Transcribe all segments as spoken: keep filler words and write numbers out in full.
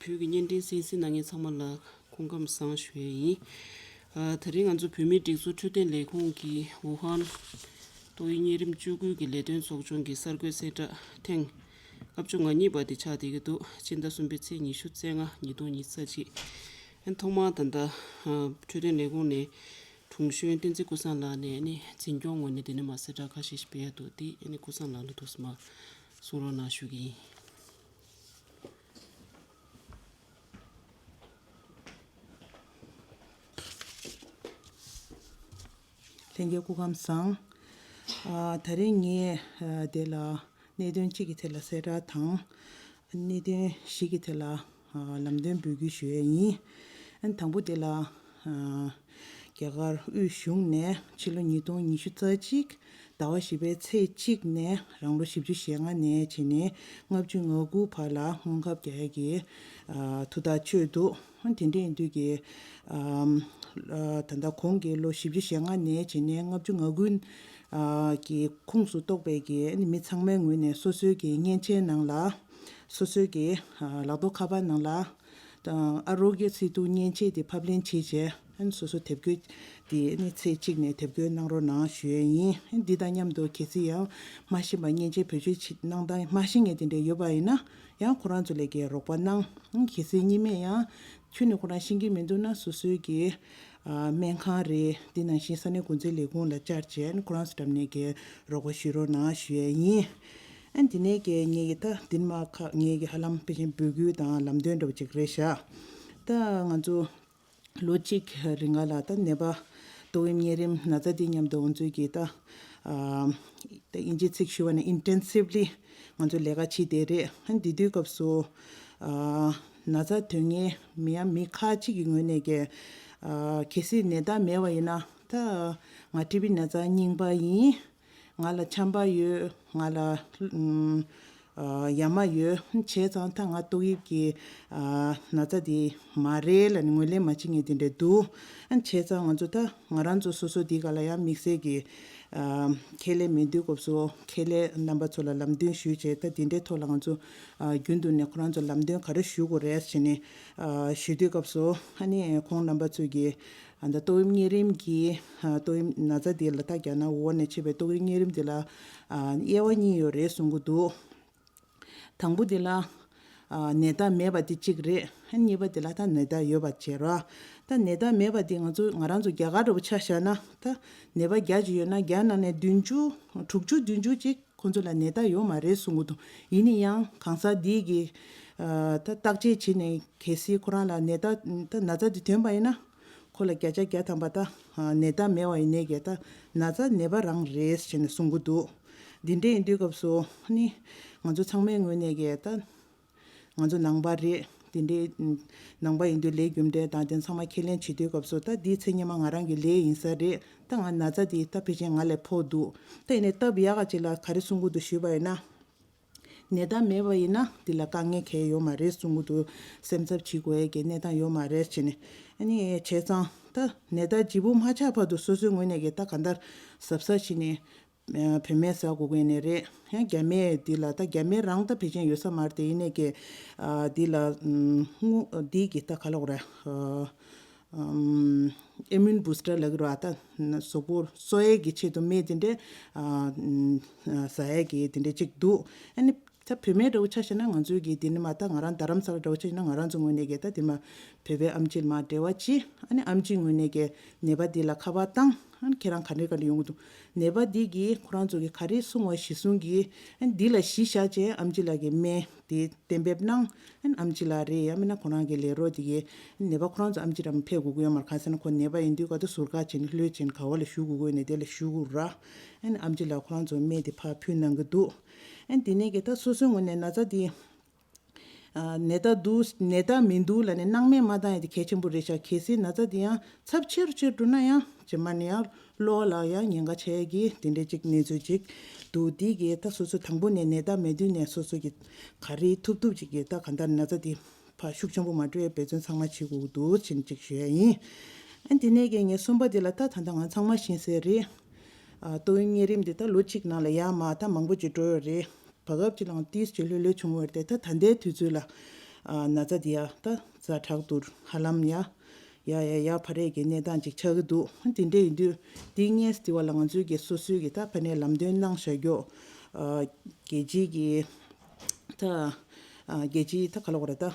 བོད་ཀྱི་བརྙན་འཕྲིན་གསན་གཟིགས་གནང་མཁན་ཚང་མ་ལ་སྐུ་ཁམས་བཟང་ཞུ་ཡས་ཡིན། ཨ། དེ་རིང་ང་ཚོ་བོད་མིའི་སྒྲིག་འཛུགས་འཕྲོད་བསྟེན་ལས་ཁུངས་ཀྱིས་ཝུ་ཧན་ཏོག་དབྱིབས་གཉན་རིམས་བཅོས་སྐུལ་གྱི་ལས་དོན་ཚོགས་ཆུང་གི་གསར་འགོད་གསལ་བསྒྲགས་ཐེངས་ལྔ་བཅུ་ང་གཉིས་པ་དེ་ཆགས་བསྡད་ཀྱི་འདུག་སྤྱི་ཟླ་གསུམ་པའི་ཚེས་ཉི་ཤུ་རྩ་ལྔ་ཉིས་སྟོང་ཉི་ཤུ་རྩ་གཅིག་ཨན། ཐོག་མར་ད་ལྟ་ཨ། འཕྲོད་བསྟེན་ལས་ཁུངས་ནས་དྲུང་གཞོན་བསྟན་འཛིན་ཀུན་བཟང་ལགས་ནས་ཨ་ནི་འཛིན་སྐྱོང་ངོས་ནས་འདི་ནས་མར་གསལ་བསྒྲགས་ཁ་ཤས་ཤིག་སྤེལ་ཡ་འདུག་དེ་ཨ་ནི་ཀུན་བཟང་ལགས་ལ་ཐུགས་སུ་མ་གསུང་རོགས་གནང་ཞུ་གི་ཡིན། ལྷན་རྒྱས་སྐུ་ཁམས་བཟང་། ཨ། ད་རིང་ངས་ཨ། དེ་ལ་གནད་དོན་གཅིག་གི་ཐད་ལ་གསལ་བསྒྲགས་དང་། གནད་དོན་བཞི་གི་ཐད་ལ་ཨ། ལམ་སྟོན་འབུལ་རྒྱུ་ཞུ་ཡས་ཡིན། ཨ། དང་པོ་དེ་ལ་ཨ། རྒྱ་གར་དབུས་གཞུང་ནས་ཕྱི་ལོ་ཉིས་སྟོང་ཉི་ཤུ་རྩ་གཅིག་ཟླ་བ་བཞི་པའི་ཚེས་གཅིག་ནས་རང་ལོ་བཞི་བཅུ་ཞེ་ལྔ་ནས་བྱས་ནས་ལྔ་བཅུ་ང་དགུ་བར་ལ་སྔོན་ཁབ་རྒྱག་ཡས་ཀྱི་ཨ། ཐུགས་ཐག་ཆོད་འདུག་དེ་འདྲ་ཡིན་དུས་ཀྱི་ཨ། ཨ། ད་ལྟ་གོང་གི་ལོ་བཞི་བཅུ་ཞེ་ལྔ་ནས་བྱས་ནས་ལྔ་བཅུ་ང་དགུ་ཨ། གི་ཁོངས་སུ་གཏོགས་པའི་གི་མི་ཚང་མའི་ངོས་ནས་སོ་སོའི་གི་མཉེན་ཆས་ནང་ལ་སོ་སོའི་གི་ཨ། ལག་ཐོགས་ཁ་པར་ནང་ལ་ཨ་རོ་གི་སི་ཏུ་མཉེན་ཆས་དེ་ཕབ་ལེན་བྱས་རྗེས་ཨ་ནི་སོ་སོ་དེབ་འགོད་དེ་ཨ་ནི་ཚེས་གཅིག་ནས་དེབ་འགོད་གནང་རོགས་གནང་ཞུ་ཡས་ཡིན། འདི་དང་མཉམ་དུ་གལ་སྲིད་ཡང་མ་ཤེས་པ་མཉེན་ཆས་བེད་སྤྱོད་བྱེད་གནང་སྟངས་མ་ཤེས་མཁན་དེ་འདྲ་ཡོད་པ་ཡིན་ན་ཡང་ཁོ་རང་ཚོ་ལ་གི་རོགས་པ་གནང་། གལ་སྲིད་གཉིས་མེད་ཡང་ཁྱོན་ནས་ཁོ་རང་ཤེས་ཀྱི་མི་འདུག་ན་སོ་སོའི་གི་ཨ། སྨན་ཁང་རེད། འདི་ནང་བཞིན་ས་གནས་འགོ་འཛིན་ལས་ཁུངས་ལ་བཅར་བྱས་ཁོ་རང་ཚོ་འགྲམ་ནས་གི་རོགས་པ་ཞུ་རོགས་གནང་ཞུ་ཡས་ཡིན། ཨ། འདི་ནས་གི་ངས་གི་ད་འདི་ནས་མར་ཁ་ངས་གི་ཧ་ལམ་ཕལ་ཆེར་འབོད་སྐུལ་དང་ལམ་སྟོན་འདྲ་བོ་ཅིག་རེད་ཤག་ད་ང་ཚོ་ལོ་གཅིག་རིང་ག་ལ་ད་ནད་པ་ཏོག་དབྱིབས་གཉན་རིམས་ན་ཚ་འདི་མཉམ་དུ་ང་ཚོས་གི་ད་ཨ། ད་དབྱིན་ཇིའི་ཚིག་ཞུ་བ་ན་ཨིན་ཊེན་སིབ་ལི་ང་ཚོ་ལས་ཀ་བྱེད་བསྡད་རེད། ཨ། འདི་དུས་སྐབས་སུ་ཨ། ན་ཚ་དོན་ངན་མི་ཡང་མི་ཁག་ཅིག་གི་ངོས་ནས་ཀྱི་ཨ། གལ་སྲིད་ནད་རྟགས་མེད་པ་ཡིན་ན་ད་ང་ཊི་བི་ན་ཚ་རྙིང་པ་ཡིན། ང་ལ་ཆམ་པ་ཡོད། ང་ལ་ཨུམ། ཨ། ཡ་མ་ཡོད། བྱས་ཙང་ད་ང་ཏོག་དབྱིབས་ཀྱི་ཨ། ན་ཚ་དེ་མ་རེད་ལབ་ནས་ངོས་ལེན་མ་བྱེད་མཁན་དེ་འདྲ་འདུག་ཨ། བྱས་ཙང་ང་ཚོ་ད་ང་རང་ཚོ་སོ་སོ་འདི་ག་ལ་ཡང་དམིགས་བསལ་གྱི་ཨ། ཁས་ལེན་མེད་དུས་སྐབས་སུ་ཁས་ལེན་རྣམ་པ་ཚོ་ལ་ལམ་སྟོན་ཞུས་བྱས། ད་དེ་འདྲའི་ཐོག་ལ་ང་ཚོ་ཨ། རྒྱུན་དུ་ནས་ཁོ་རང་ཚོ་ལམ་སྟོན་ག་རེ་ཞུ་དགོས་རེད་ཟེར་ནས་ཨ། ཞུ་དུས་སྐབས་སུ་ཨ་ནི་ཁོང་རྣམ་པ་ཚོས་ཀྱི་ཨ། ད་ཏོག་དབྱིབས་གཉན་རིམས་ཀྱི་ཨ། ཏོག་དབྱིབས་ན་ཚ་འདི་ལ་ད་རྒྱ་ནག་ཝུ་ཧན་ནས་མཆེད་པའི་ཏོག་དབྱིབས་གཉན་རིམས་འདི་ལ་ཨ། དབྱེ་བ་གཉིས་ཡོད་རེད་གསུང་གི་འདུག་དང་པོ་འདི་ལ་ཨ། ནད་རྟགས་མེད་པ་འདི་གཅིག་རེད། ཨ། གཉིས་པ་འདི་ལ་ད་ནད་རྟགས་ཡོད་པ་བྱས་ར། ད་ནད་རྟགས་མེད་པ་འདི་ང་ཚོ་ང་རང་ཚོ་རྒྱ་གར་འདྲ་བོ་ཆ་བཞག་ན་ད་ནད་པ་བརྒྱ་ཅིག་ཡོད་ན་བརྒྱ་ནང་ནས་བདུན་ཅུ་དྲུག་ཅུ་བདུན་ཅུ་ཅིག་ཁོང་ཚོ་ལ་ནད་རྟགས་ཡོད་མ་རེད་གསུང་གི་འདུག་ཡིན་ན་ཡང་གང་ཟག་འདི་གི་ཨ། ད་བརྟག་དཔྱད་བྱས་ནས་གལ་སྲིད་ཁོ་རང་ལ་ནད་རྟགས་ད་ན་ཚ་འདི་ཐོན་པ་ཡིན་ན་ཁོ་ལ་བརྒྱ་ཆ་བརྒྱ་ཐམ་པ་ད་ཨ། ནད་རྟགས་མེད་པ་ཡིན་ནའི་གི་ད་ན་ཚ་ནད་པ་རང་རེད་ཟེར་ནས་གསུང་གི་འདུག་འདི་འདྲ་ཡིན་དུས་སྐབས་སུ་ནི་ང་ཚོ་ཚང་མའི་ངོས་ནས་གི་ད་ང་ཚོ་ནང་པ་རེད། འདི་འདྲའི་ནང་པ་ཡིན་དུས་ལས་རྒྱུ་འབྲས་དང་དེ་ཚང་མ་ཁས་ལེན་བྱེད་དུས་སྐབས་སུ་ད་འདིའི་ཚེ་སྔོན་མ་ང་རང་གི་ལས་ཡིན་ས་རེད། ད་ང་ན་ཚ་འདི་ད་ཕལ་ཆེར་ང་ལས་ཕོག་འདུག་ད་ཡིན་ནའི་སྟབས་ཡག་ག་ཅིག་ལ་ག་རེ་གསུང་གི་འདུག་ཞུས་པ་ཡིན་ན། ནད་རྟགས་མེད་པ་ཡིན་ན་འདི་ལ་དཀའ་ངལ་གང་ཡང་ཡོད་མ་རེད་གསུང་གི་འདུག་སེམས་འཚབ་བྱེད་དགོས་ཡས་ཀྱི་གནས་སྟངས་ཡོད་མ་རེད་ཟེར་ནས། ཨ་ནི་བྱས་ཙང་ད་ནད་རྟགས་ལྗིད་པོ་མ་ཆགས་བར་དུ་སོ་སོའི་ངོས་ནས་ཀྱི་ད་གང་ལྟར་གཟབ་གཟབ་བྱས་ནས་བོད་སྨན་ཟ་དགོས་ཀྱི་ནི་རེད། ཡང་རྒྱ་སྨན་འདི་ལ་ད་རྒྱ་སྨན་རང་ད་ཕལ་ཆེར་ཡོད་ས་མ་རེད་དེ། ཡིན་ནའི་ཀྱི་འདི་ལ་དངུལ་འདི་གི་ད་ག་ལབ་དགོས་རེད། ཨམ། ཨིམ་མུན་བུ་སི་ཊར་ལབ་ཀྱི་རེད་བ། ད་གཟུགས་པོ་གསོ་ཡས་ཀྱི་ཆེད་དུ་སྨན་དེ་འདྲས་ཨ། ཟ་ཡས་ཀྱི་དེ་འདྲས་ཅིག་འདུག་ཨ་ནི་ད་བོད་སྨན་འདྲ་བོ་ཆ་བཞག་ན་ང་ཚོའི་གི་དེ་ནི་མ་ད་ང་རང་རྡ་རམ་ས་ལ་འདྲ་བོ་ཆ་བཞག་ན་ང་རང་ཚོ་ངོས་ནས་གི་ད་དེ་མ་བོད་པའི་ཨམ་ཆི་ལ་མ་འབྲེལ་བ་བྱེད། ཨ་ནི་ཨམ་ཆི་ངོས་ནས་གི་ནད་པ་འདི་ལ་ཁ་པར་བཏང་། ཨ་ནི་ཁྱེད་རང་ག་འདྲས་ག་འདྲས་ཡོང་གི་འདུག་ནད་པ་འདི་གིས་ཁོ་རང་ཚོ་གི་ག་རེ་གསུང་བ་གཞི་བཟུང་གིས་ཨ་ནི་འདི་ལ་གཞི་བཞག་བྱས་ཨམ་ཆི་ལགས་ཀྱི་སྨན་དེ་གཏན་འབེབས་གནང་། ཨ་ནི་ཨམ་ཆི་ལགས་རེད། ཡང་མིན་ན་ཁོ་རང་གི་ལས་རོགས་དེ་གས་ནད་པ་ཁོ་རང་ཚོ་ཨམ་ཆི་རང་ཕེབས་དགོས་ཀྱི་ཡོད་མ་རེད། གང་ཟེར་ན་ཁོ་ནད་པ་ཡིན་དུས་ག་དུས་ཟུར་བཀག་བྱས་ནས་ལྷོད་བྱས་ནས་ག་བ་ལ་བཞུགས་དགོས་ཀྱི་ཡོད་ནས་དེ་ལ་བཞུགས་དགོས་ར། ཨ་ནི་ཨམ་ཆི་ལགས་ཁོ་རང་ཚོ་སྨན་དེ་ཕར་ཕུལ་གནང་གི་འདུག་ཨ་ནི་དེ་ནས་གི་ད་སོ་སོའི་ངོས་ནས་ན་ཚ་དེ་ཨ་ནད་རྟགས་འདུག་ནད་རྟགས་མི་འདུག་ལབ་ནས་སྣང་མེད་མ་བཏང་ཡ་དེ་གལ་ཆེན་པོ་རེད་ཤག་གལ་སྲིད་ན་ཚ་དེ་ཡང་ཚབས་ཆེ་རུ་ཆེ་རུ་འགྲོ་ན་ཡང་རྗེས་མ་ནས་ཡང་གློ་བ་ལ་ཡང་ཉེན་ཁ་ཆེ་ཡ་གི་དེ་འདྲའི་ཅིག་གནས་ཚུལ་ཅིག་འདུག་དེ་གི་ད་སོ་སོ་དང་པོ་ནས་ནད་རྟགས་མེད་དུས་ནས་སོ་སོ་གི་ག་རེ་ཐུབ་ཐུབ་ཅིག་གི་ད་གང་ལྟར་ན་ཚ་དེ་ཕར་ཤུགས་ཆེན་པོ་མ་འགྲོ་ཡ་འབད་བརྩོན་ཚང་མ་བྱེད་དགོས་ཀྱི་འདུག་ཅེས་ཅིག་ཞུ་ཡ་ཡིན། ཨ་དེ་ནས་གི་ངས་གསུམ་པ་དེ་ལ་ད་ད་ལྟ་ང་ཚང་མ་ཤེས་གསལ་རེད། ཨ་ཏོག་དབྱིབས་གཉན་རིམས་དེ་ད་ལོ་གཅིག་ནང་ལ་ཡར་མར་ད་མང་པོ་ཅིག་འགྲོ་ཡོད་རེད། བར་སྐབས་ཅིག་ལའང་ཏིས་ཅིག་ལྷོད་ལྷོད་བྱུང་བ་རེད་དེ། ད་ད་ལྟའི་དུས་ཚོད་ལ་ ཨ་ན་ཚ་འདི་ཡ་ད་ཛ་དྲག་ཏུ་ཧ་ལམ་ཡ་ཡ་ཡ་ཡ་ཕ་རེས་ཀྱི་གནས་སྟངས་ཅིག་ཆགས་ཀྱི་འདུག་དེ་འདྲ་ཡིན་དུས་འདི་ངས་དེ་བ་ལ་ང་ཚོའི་གི་སོ་སོའི་གི་ད་ཕ་ནས་ལམ་སྟོན་གནང་བཞག་རྒྱུ། ཨ་རྒྱལ་སྤྱིའི་གི་ད་ཨ་རྒྱལ་སྤྱིའི་ད་ག་ལ་གོ་རེད་ད། ཨ་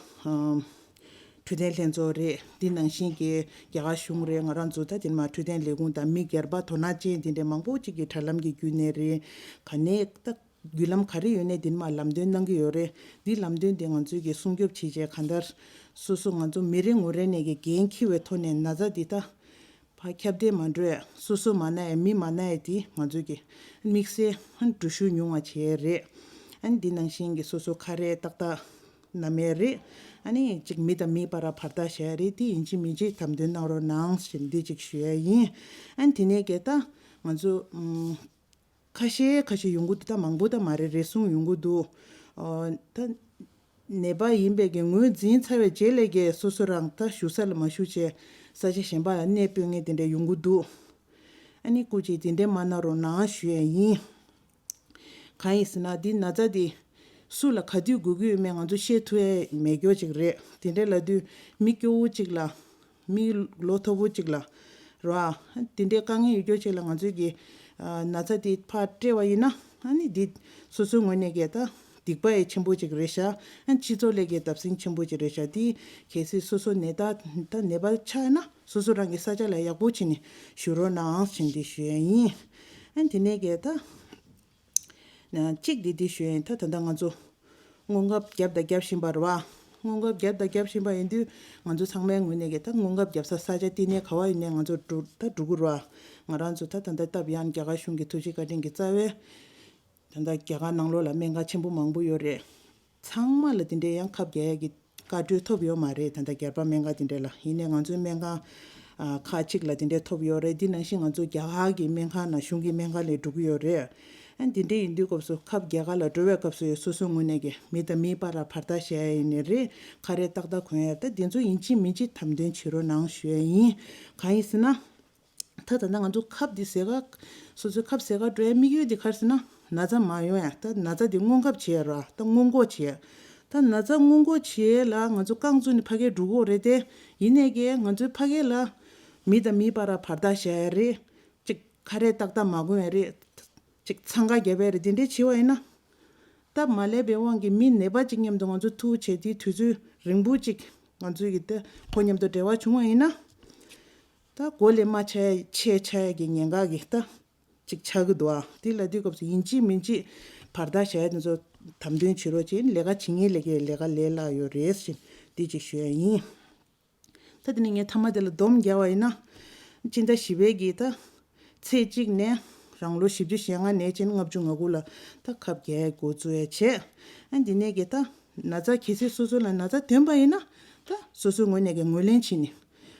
འཕྲོད་བསྟེན་ལྷན་ཚོགས་རེད། འདི་ནང་བཞིན་གྱི་རྒྱ་གར་གཞུང་རེད། ང་རང་ཚོ་ད་དེ་མ་འཕྲོད་བསྟེན་ལས་ཁུངས་དང་མི་སྒེར་པ་དོ་སྣང་ཅན་དེ་འདྲའི་མང་པོ་ཅིག་གི་དྲ་ལམ་གྱི་བརྒྱུད་ནས་རེད། ག་ནས་ད་བརྒྱུད་ལམ་ག་རེ་ཡོད་ནས་འདི་མ་ལམ་སྟོན་གནང་གི་ཡོད་རེད། འདི་ལམ་སྟོན་དེ་ང་ཚོའི་གི་སྲུང་སྐྱོབ་བྱེད་བྱས་གང་ལྟར་སོ་སོ་ང་ཚོ་མི་རེ་ངོ་རེ་ནས་གི་འགན་འཁྱེར་བའི་ཐོག་ནས་ན་ཚ་འདི་ད་ཕར་ཁྱབ་གདལ་མ་འགྲོ་ཡ། སོ་སོ་མ་ན་ཡ་མི་མ་ན་ཡ་དེ་ང་ཚོའི་གི་དམིགས་བསལ་འགྲུལ་བཞུད་ཉུང་བ་བྱས་རེད། ཨ་ནི་འདི་ནང་བཞིན་གྱི་སོ་སོ་ཁ་རས་ཏག་ཏག་ན་མེད་རེད། ཨ་ནི་གཅིག་མི་དང་མིའི་བར་བར་ཐག་བཞག་རེད། དེ་ཡིན་གཅིག་མིན་གཅིག་དམ་དོན་གནང་རོགས་གནང་ཞེས་འདི་གཅིག་ཞུ་ཡ་ཡིན། ཨ་ནི་དེ་ནས་གལ་ཏེ་ང་ཚོ་ཨུམ་ཁ་ཤས་ཁ་ཤས་ཡོང་གི་འདུག་ད་མང་པོ་ད་མ་རེད། རེ་ཟུང་ཡོང་གི་འདུག་ཨོ་ད་ནད་པ་ཡིན་པའི་གི་ངོས་འཛིན་ཚར་བའི་རྗེས་ལས་ཀྱི་སོ་སོ་རང་ད་བཞུགས་ས་ལ་མ་བཞུགས་བྱས་ས་ཆ་གཞན་པ་ལ་གནས་སྤོས་མཁན་དེ་འདྲ་ཡོང་གི་འདུག་ཨ་ནི་སྐུ་མཁྱེན་དེ་འདྲ་མ་གནང་རོགས་གནང་ཞུ་ཡ་ཡིན། གང་ཡིན་ཟེར་ན་འདི་ན་ཚ་འདི་སུ་ལ་ག་དུས་འགོས་ཀྱི་ཡོད་མེད་ང་ཚོ་ཤེས་ཐུབ་ཡ་མེད་རྒྱུ་ཅིག་རེད། དེ་འདྲ་ལབ་དུས་མི་སྐྱོ་བོ་ཅིག་ལ་མི་ལོ་མཐོ་པོ་ཅིག་ལ་ར་དེ་འདྲའི་དཀའ་ངལ་ཡོད་རྒྱུ་ཅིག་ལ་ང་ཚོས་ཀྱི་ཨ་ན་ཚ་འདི་ཕར་སྤྲད་པ་ཡིན་ན་ཨ་ནི་འདི་སོ་སོའི་ངོས་ནས་ཀྱི་ད་སྡིག་པ་ཡི་ཆེན་པོ་ཅིག་རེད་ཤག་ཨ་སྤྱི་ཚོགས་ལས་ཀྱི་བརྡབ་གསིག་ཆེན་པོ་ཅིག་རེད་ཤག་འདི་གལ་སྲིད་སོ་སོ་ནད་རྟགས་ད་ནད་པ་ཆགས་ན་སོ་སོ་རང་གི་ས་ཆ་ལ་ཡག་པོ་བྱས་ནས་བཞུགས་རོགས་གནང་ཞེས་འདི་ཞུ་ཡ་ཡིན། ཨ་དེ་ནས་ཀྱི་ད། གཅིག་འདི་འདི་ཞུ་ཡིན། ད་ད་ལྟ་ང་ཚོ་སྔོན་ཁབ་བརྒྱབ་དང་བརྒྱབ་བཞིན་པ་རེད་བ། སྔོན་ཁབ་བརྒྱབ་དང་བརྒྱབ་བཞིན་པ་ཡིན་དུས་ང་ཚོ་ཚང་མའི་ངོས་ནས་ཀྱི་ད་སྔོན་ཁབ་བརྒྱབ་ས་ས་ཆ་བསྟི་གནས་ག་བ་ཡིན་ནའི་ང་ཚོ་འགྲོ་ད་འགྲོ་གི་རེད་བ། ང་རང་ཚོ་ད་ད་ལྟ་སྟབས་ཡང་རྒྱ་གར་གཞུང་གི་ཐུགས་རྗེ་བཀའ་དྲིན་གྱི་རྩ་བའི་ད་ལྟ་རྒྱ་གར་ནང་ལོགས་ལ་སྨན་ཁང་ཆེན་པོ་མང་པོ་ཡོད་རེད། ཚང་མ་ལ་དེ་འདྲའི་ཡང་ཁབ་རྒྱག་ཡ་གི་བཀའ་འཁྲོལ་ཐོབ་ཡོད་མ་རེད། ད་ལྟ་སྒེར་པ་སྨན་ཁང་དེ་འདྲ་ལ་ཡིན་ནའི་ང་ཚོའི་སྨན་ཁང་ཨ་ཁག་ཅིག་ལ་དེ་འདྲའི་ཐོབ་ཡོད་རེད། འདི་ནང་བཞིན་ང་ཚོ་རྒྱ་གར་གྱི་སྨན་ཁང་ནང་གཞུང་གི་སྨན་ཁང་ལ་འགྲོ་གི་ཡོད་རེད། ཨ་འདི་འདྲའི་ཡིན་དུས་སྐབས་སུ་ཁབ་རྒྱག་ག་ལ་འགྲོ་བའི་སྐབས་སུ་ཡང་སོ་སོའི་ངོས་ནས་ཀྱི་མི་དང་མིའི་བར་ལ་བར་ཐག་བཞག་ཡ་ཡིན་ནའི་རེད། ཁ་རས་ཏག་ཏག་གོན་ཡ་ད་འདི་ཚོ་ཡིན་གཅིག་མིན་གཅིག་དམ་དོན་བྱེད་རོགས་གནང་ཞུ་ཡ་ཡིན། གང་ཡིན་ཟེར་ན། ད་ད་ལྟ་ང་ཚོ་ཁབ་འདི་ཟས་ག་སོ་སོའི་ཁབ་ཟས་ག་འགྲོ་ཡ་དམིགས་ཡུལ་འདི་ག་རེ་ཟེར་ན་ན་ཚ་མ་ཡོང་ཡ། ད་ན་ཚ་འདི་སྔོན་ཁབ་བྱེད་ཡ་ར་ད་སྔོན་འགོག་བྱེད་ཡ། ད་ན་ཚ་སྔོན་འགོག་བྱེད་ཡ་ལ་ང་ཚོ་རྐང་བཙུགས་ནས་ཕ་གིར་འགྲོ་གི་ཡོད་རེད་དེ། ཡིན་ནའི་ཀྱི་ང་ཚོའི་ཕ་གི་ལ་མི་དང་མིའི་བར་ལ་བར་ཐག་བཞག་ཡ་རེད། ཅིག་ཁ་རས་ཏག་ཏག་མ་གོན་ཡ་རེད། ཅིག་འཚང་ཁ་རྒྱབ་ཡ་རེད། དེ་འདྲས་བྱེད་པ་ཡིན་ན། སྟབས་མ་ལེགས་པའི་དབང་གིས་མི་ནད་པ་གཅིག་མཉམ་དུ་ང་ཚོ་ཐུག་བྱས་དེའི་དུས་ཚོད་རིང་པོ་གཅིག་ང་ཚོའི་གི་དེ་ཁོ་མཉམ་དུ་འབྲེལ་བ་བྱུང་བ་ཡིན་ན། ད་མགོ་ལས་རྨ་ཆགས་ཡ་ཆད་ཆགས་ཡ་གི་ཉེན་ཁ་གི་ད་གཅིག་ཆགས་ཀྱི་འདུག་ཨ། དེ་ལ་དུས་སྐབས་སུ་ཡིན་གཅིག་མིན་གཅིག་བར་ཐག་བཞག་ཡ་དེ་ཚོ་དམ་དོན་བྱེད་རོགས་བྱེད། ལས་ཀ་བྱེད་མཁན་ལས་ཀའི་ལས་ཀ་ལས་སླ་ཡོད་རེད་ཞེས་འདི་གཅིག་ཞུ་ཡ་ཡིན། ད་དེ་ནས་ངས་མཐའ་མ་དེ་ལ་སྡོམ་རྒྱག་པ་ཡིན་ན། སྤྱི་ཟླ་བཞི་པའི་གི་ད་ཚེས་གཅིག་ནས་རང་ལོ་བཞི་བཅུ་ཞེ་ལྔ་ནས་ཕྱིན་ལྔ་བཅུ་ང་དགུ་ལ་ད་ཁབ་རྒྱག་འགོ་བཙུགས་ཡ་བྱས། ཨ་འདི་ནས་གི་ད་ན་ཚ་གལ་སྲིད་སོ་སོ་ལ་ན་ཚ་ཐོན་པ་ཡིན་ན་ད་སོ་སོའི་ངོས་ནས་གི་ངོས་ལེན་བྱས་ནས་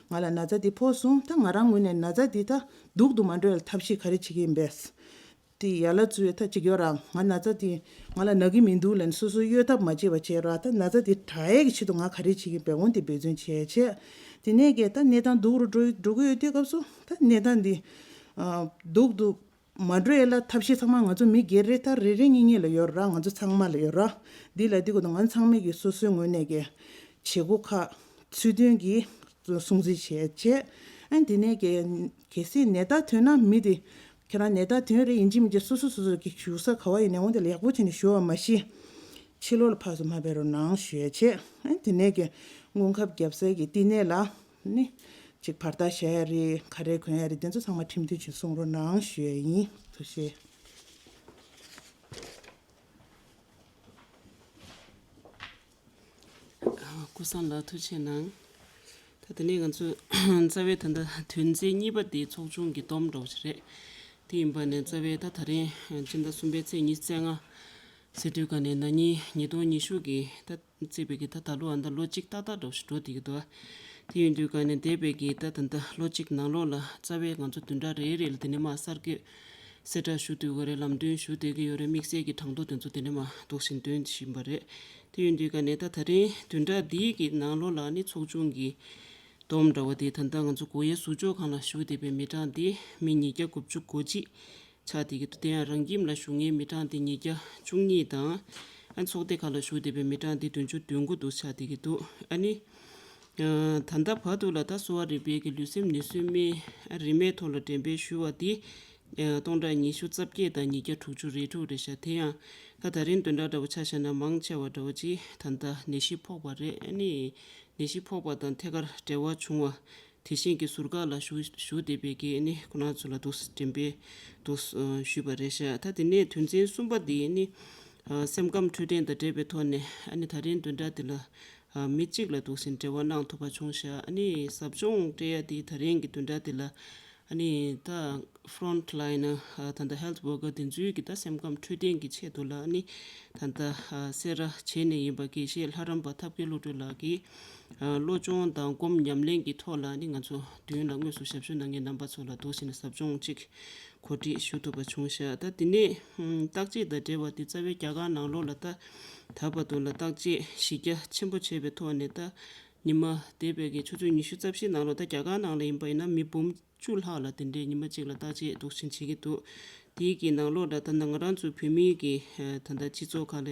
ང་ལ་ན་ཚ་འདི་ཕོག་སོང་། ད་ང་རང་ངོས་ནས་ན་ཚ་འདི་ད་སྡུག་ཏུ་མ་འགྲོ་ཡ་ལ་ཐབས་ཤེས་ག་རེ་བྱེད་ཀྱི་ཡིན་པས། དེ་ཡ་ལ་བཙུགས་ཡོད་ཐབས་ཅིག་ཡོད་ར། ང་ན་ཚ་དེ་ང་ལ་ན་གི་མི་འདུག་ལབ་ནས་སོ་སོ་གཡོལ་ཐབས་མ་བྱེད་པ་བྱས་ར། ད་ན་ཚ་དེ་དྲག་ཡས་ཀྱི་ཆེད་དུ་ང་ག་རེ་བྱེད་ཀྱི་འབད་འོང་དེ་འབད་བརྩོན་བྱས་བྱས། དེ་ནས་གས་ད་གནས་སྟངས་སྡུག་རུ་འགྲོ་འགྲོ་གི་ཡོད་དུས་སྐབས་སུ་ད་གནས་སྟངས་འདི་ཨ་སྡུག་ཏུ་མ་འགྲོ་ཡས་ལ་ཐབས་ཤེས་ཚང་མ་ང་ཚོ་མི་སྒེར་རེ་ད་རེ་རེ་གཉིས་གཉིས་ལ་ཡོད་ར། ང་ཚོ་ཚང་མ་ལ་ཡོད་ར། འདི་ལ་འདི་གོ་ད་ང་ཚང་མས་ཀྱི་སོ་སོའི་ངོས་ནས་ཀྱི་བྱེད་སྒོ་ཁག་ཚུལ་མཐུན་གྱིས་སྲུང་བརྩི་བྱས་བྱས། ཨ་འདི་ནས་ཀྱི་གལ་སྲིད་ནད་རྟགས་ཐོན་ན་མི་དེ། ཁྱེད་རང་ནད་རྟགས་ཐོན་རེད། ཡིན་གཅིག་མིན་གཅིག་སོ་སོ་སོ་སོ་གི་བཞུགས་ས་ག་བ་ཡིན་ནའི་འོང་དེ་ལ་ཡག་པོ་བྱས་ནས་བཞུགས་པ་མ་གཞི། ཕྱི་ལོགས་ལ་ཕར་ཚུར་མ་ཕེབས་རོགས་གནང་ཞུ་ཡ་བྱས། ཨ་དེ་ནས་ཀྱི་སྔོན་ཁབ་བརྒྱབ་སའི་གི་བསྟི་གནས་ལ་ནི་ཅིག་བར་ཐག་བཞག་ཡ་རེད། ཁ་རས་གོན་ཡ་རེད། དེ་ཚོ་ཚང་མ་ཁྲིམས་མཐུན་ཅིག་སྲུང་རོགས་གནང་ཞུ་ཡ་ཡིན། ཐུགས་རྗེ་ཆེ། ཀུན་བཟང་ལགས་ཐུགས་རྗེ་གནང་། ད་དེ་ནས་ང་ཚོས་རྩ་བའི་ད་ལྟ་དོན་ཚན་གཉིས་པ་དེ་ཚོགས་ཆུང་གི་སྡོམ་འདྲ་བོ་ཞིག་རེད། དེ་ཡིན་པ་ནས་རྩ་བའི་ད་ད་རིང་སྤྱི་ཟླ་གསུམ་པའི་ཚེས་ཉི་ཤུ་རྩ་ལྔ་ཟེར་དུས་ག་ནས་ན་ནིང་ཉིས་སྟོང་ཉི་ཤུ་གི་ད་བརྩིས་པའི་གི་ད་ད་ལོ་ཨ་ད་ལོ་གཅིག་ཏག་ཏག་འདྲ་བོ་ཞིག་འགྲོ་བསྡད་ཀྱི་འདུག་དེ་ཡིན་དུས་ག་ནས་འདས་པའི་གི་ད་ད་ལྟ་ལོ་གཅིག་ནང་ལོགས་ལ་རྩ་བའི་ང་ཚོ་བདུན་ཕྲག་རེ་རེ་ལ་དེ་ནས་མར་གསར་འགོད་གསལ་བསྒྲགས་ཞུ་སྡོད་ཀྱི་རེད། ལམ་སྟོན་ཞུ་སྡོད་ཀྱི་ཡོད་རེད། དམིགས་བསལ་གྱི་གྲངས་ཐོ་དེ་ཚོ་དེ་ནས་མར་འདུག་བཞིན་འདོན་བཞིན་པ་རེད། དེ་ཡིན་དུས་ག་ནས་ད་ད་རིང་བདུན་ཕྲག་འདིའི་གི་ནང་ལོགས་ལ་ནི་ཚོགས་ཆུང་གི་སྡོམ་འདྲ་བོ་དེ་ད་ལྟ་ང་ཚོ་སྒོ་དབྱེ་ཟུར་འཇོག་ཁང་ལ་ཞུགས་བསྡད་པའི་མི་གྲངས་དེ་མི་ཉིས་བརྒྱ་དགུ་བཅུ་གོ་གཅིག་ཆགས་བསྡད་ཀྱི་འདུག་དེ་ཡང་རང་ཁྱིམ་ལ་བཞུགས་མཁན་མི་གྲངས་དེ་ཉིས་བརྒྱ་བཅུ་གཉིས་དང་ ཨ་ཚོགས་སྡེ་ཁག་ལ་ཞུགས་བསྡད་པའི་མི་གྲངས་འདི་བདུན་ཅུ་དོན་དགུ་འདུག་ཆགས་བསྡད་ཀྱི་འདུག་ཨ་ནི། ད་ལྟ་བར་དུ་ལ་ད་གསོ་བ་རིག་པའི་གི་ལུས་སེམས་ནད་གསོའི་སྨན་རིན་མེད་ཐོག་ལ་འགྲེམས་སྤེལ་ཞུས་པ་འདི་སྟོང་ཕྲག་ཉི་ཤུ་རྩ་བརྒྱད་དང་ཉིས་བརྒྱ་དྲུག་ཅུ་རེ་དྲུག་རེད་ཤག་དེ་ཡང་ད་ད་རིང་བདུན་ཕྲག་འདྲ་བོ་ཆ་བཞག་ན་མང་ཆེ་བ་འདྲ་བོ་ཅིག་ད་ལྟ་ནད་གཞི་ཕོག་པ་རེད། ཨ་ནི་ནད་གཞི་ཕོག་པ་དང་ཐད་ཀར་འབྲེལ་བ་བྱུང་བ། དེ་བཞིན་གྱི་ཟུར་བཀག་ལ་ཞུགས་ཞུགས་བསྡད་པའི་གི་ཨ་ནི་ཁོ་རང་ཚོ་ལ་འདུག་འགྲེམས་སྤེལ་འདུག་ཞུས་པ་རེད་ཤག་ད་དེ་ནས་དོན་ཚན་གསུམ་པ་དེ་ཨ་ནི་སེམས་ཁམས་འཕྲོད་བསྟེན་དང་འབྲེལ་བའི་ཐོག་ནས་ཨ་ནི་ད་རིང་བདུན་ཕྲག་འདི་ལ་མི་གཅིག་ལ་འདུག་སེ་འབྲེལ་བ་གནང་ཐུབ་པ་བྱུང་ཤག་ཨ་ནི་ཟབ་སྦྱོང་སྤྲད་ཡ་དེ་ད་རིང་གི་བདུན་ཕྲག་འདི་ལ་ཨ་ནི་ད་ཕོ་རོན་ཊི་ལའིན་ནར་ད་ལྟ་ཧེལ་ཐི་ཝོར་ཀར་དེ་ཚོའི་གི་ད་སེམས་ཁམས་འཕྲོད་བསྟེན་གྱི་ཆེད་དུ་ལ་ཨ་ནི་ད་ལྟ་གསལ་བསྒྲགས་བྱས་ནས་ཡིན་པ་དགེ་བཤེས་ལྷ་རམས་པ་ཐབས་མཁས་བློ་གྲོས་ལགས་ཀྱིས། བློ་སྦྱོང་དང་སྒོམ་ཉམས་ལེན་གྱི་ཐོག་ལ་ནི་ང་ཚོ་མདུན་ལ་དངོས་སུ་ཞབས་ཞུ་གནང་མཁན་རྣམ་པ་ཚོ་ལ་འདུག་སེ་ནས་ཟབ་སྦྱོང་གཅིག་གོ་སྒྲིག་ཞུ་ཐུབ་པ་བྱུང་ཤག་ད་དེ་ནས་བརྟག་དཔྱད་དང་འབྲེལ་བ་དེ་རྩ་བའི་རྒྱ་གར་ནང་ལོགས་ལ་ད་ད་བར་དུ་ལ་བརྟག་དཔྱད་གཞི་རྒྱ་ཆེན་པོ་བྱས་པའི་ཐོག་ནས་ད་ཉི་མ་འདས་པའི་གི་ཆུ་ཚོད་ཉི་ཤུ་རྩ་བཞི་ནང་ལོགས་ད་རྒྱ་གར་ནང་ལ་ཡིན་པ་ཡིན་ན་མི་འབུམ་བཅུ་ལྷག་ལ་དེ་འདྲའི་ཉི་མ་གཅིག་ལ་བརྟག་དཔྱད་འདུག་སེ་བྱེད་ཀྱི་འདུག་དེའི་གི་ནང་ལོགས་ལ་ད་ལྟ་ང་རང་ཚོའི་བོད་མིའི་གི་ད་ལྟ་སྤྱི་ཚོགས་ཁག་ལ་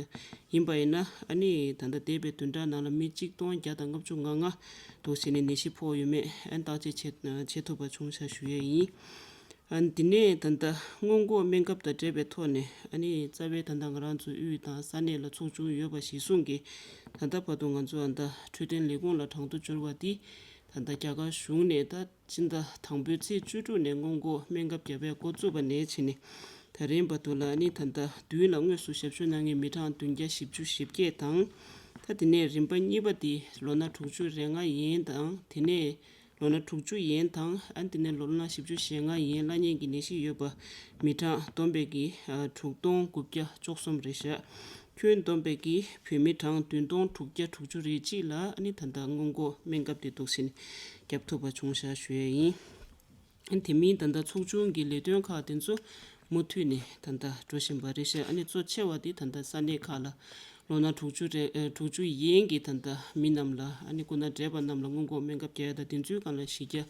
ཡིན་པ་ཡིན་ན་ཨ་ནི་ད་ལྟ་འདས་པའི་བདུན་ཕྲག་ནང་ལ་མི་གཅིག་སྟོང་བརྒྱ་དང་ལྔ་བཅུ་ང་ལྔ་འདུག་སེ་ནས་ནད་གཞི་ཕོག་ཡོད་མེད་ཨ་ནི་བརྟག་དཔྱད་བྱེད་བྱེད་ཐུབ་པ་བྱུང་ཤག་ཞུ་ཡས་ཡིན། ཨ་ནི་དེ་ནས་ད་ལྟ་སྔོན་འགོག་སྨན་ཁབ་དང་འབྲེལ་བའི་ཐོག་ནས་ཨ་ནི་རྩ་བའི་ད་ལྟ་ང་རང་ཚོའི་དབུས་དང་ས་གནས་ལ་ཚོགས་ཆུང་ཡོད་པ་གཞིར་བཟུང་གིས་ད་ལྟ་བར་དུ་ང་ཚོ་ཨ་ད་འཕྲོད་བསྟེན་ལས་ཁུངས་ལ་གྲངས་ཐོ་འབྱོར་བ་འདི་ད་ལྟ་རྒྱ་གར་གཞུང་ནས་ད་སྤྱི་ཟླ་དང་པོའི་ཚེས་བཅུ་དྲུག་ནས་སྔོན་འགོག་སྨན་ཁབ་བརྒྱབ་པའི་འགོ་བཙུགས་པ་ནས་བྱས་ནས་ད་རིང་བར་དུ་ལ་ནི་ད་ལྟ་མདུན་ལ་དངོས་སུ་ཞབས་ཞུ་གནང་མཁན་མི་གྲངས་བདུན་བརྒྱ་བཞི་བཅུ་ཞེ་བརྒྱད་དང་། ད་དེ་ནས་རིམ་པ་གཉིས་པ་དེ་ལོ་ན་དྲུག་ཅུ་རེ་ལྔ་ཡན་དང་དེ་ནས་ལོ་ན་དྲུག་ཅུ་ཡན་དང་ཨ་ནི་དེ་ནས་ལོ་ན་བཞི་བཅུ་ཞེ་ལྔ་ཡན་བླ་གཉན་གྱི་ནད་གཞི་ཡོད་པ་མི་གྲངས་བསྡོམས་པའི་གི་དྲུག་སྟོང་དགུ་བརྒྱ་བཅུ་གསུམ་རེད་ཤག་ཁྱོན་བསྡོམས་པའི་གི་བོད་མི་གྲངས་བདུན་སྟོང་དྲུག་བརྒྱ་དྲུག་ཅུ་རེ་གཅིག་ལ་ཨ་ནི་ད་ལྟ་སྔོན་འགོག་སྨན་ཁབ་དེ་འདུག་སེ་བརྒྱབ་ཐུབ་པ་བྱུང་ཤག་ཞུ་ཡས་ཡིན། ཨ་ནི་དེ་མིན་ད་ལྟ་ཚོགས་ཆུང་གི་ལས་དོན་ཁག་དེ་ཚོ་མུ་མཐུད་ནས་ད་ལྟ་འགྲོ་བཞིན་པ་རེད་ཤག་ཨ་ནི་གཙོ་ཆེ་བ་དེ་ད་ལྟ་ས་གནས་ཁག་ལ་ལོ་ན་དྲུག་ཅུ་རེ་ཨ་དྲུག་ཅུ་ཡན་གྱི་ད་ལྟ་མི་རྣམས་ལ་ཨ་ནི་སྐུ་ན་བགྲེས་པ་རྣམས་ལ་སྔོན་འགོག་སྨན་ཁབ་བརྒྱབ་ཡ་དང་དེ་ཚོའི་སྒང་ལ་གཞི་རྒྱ་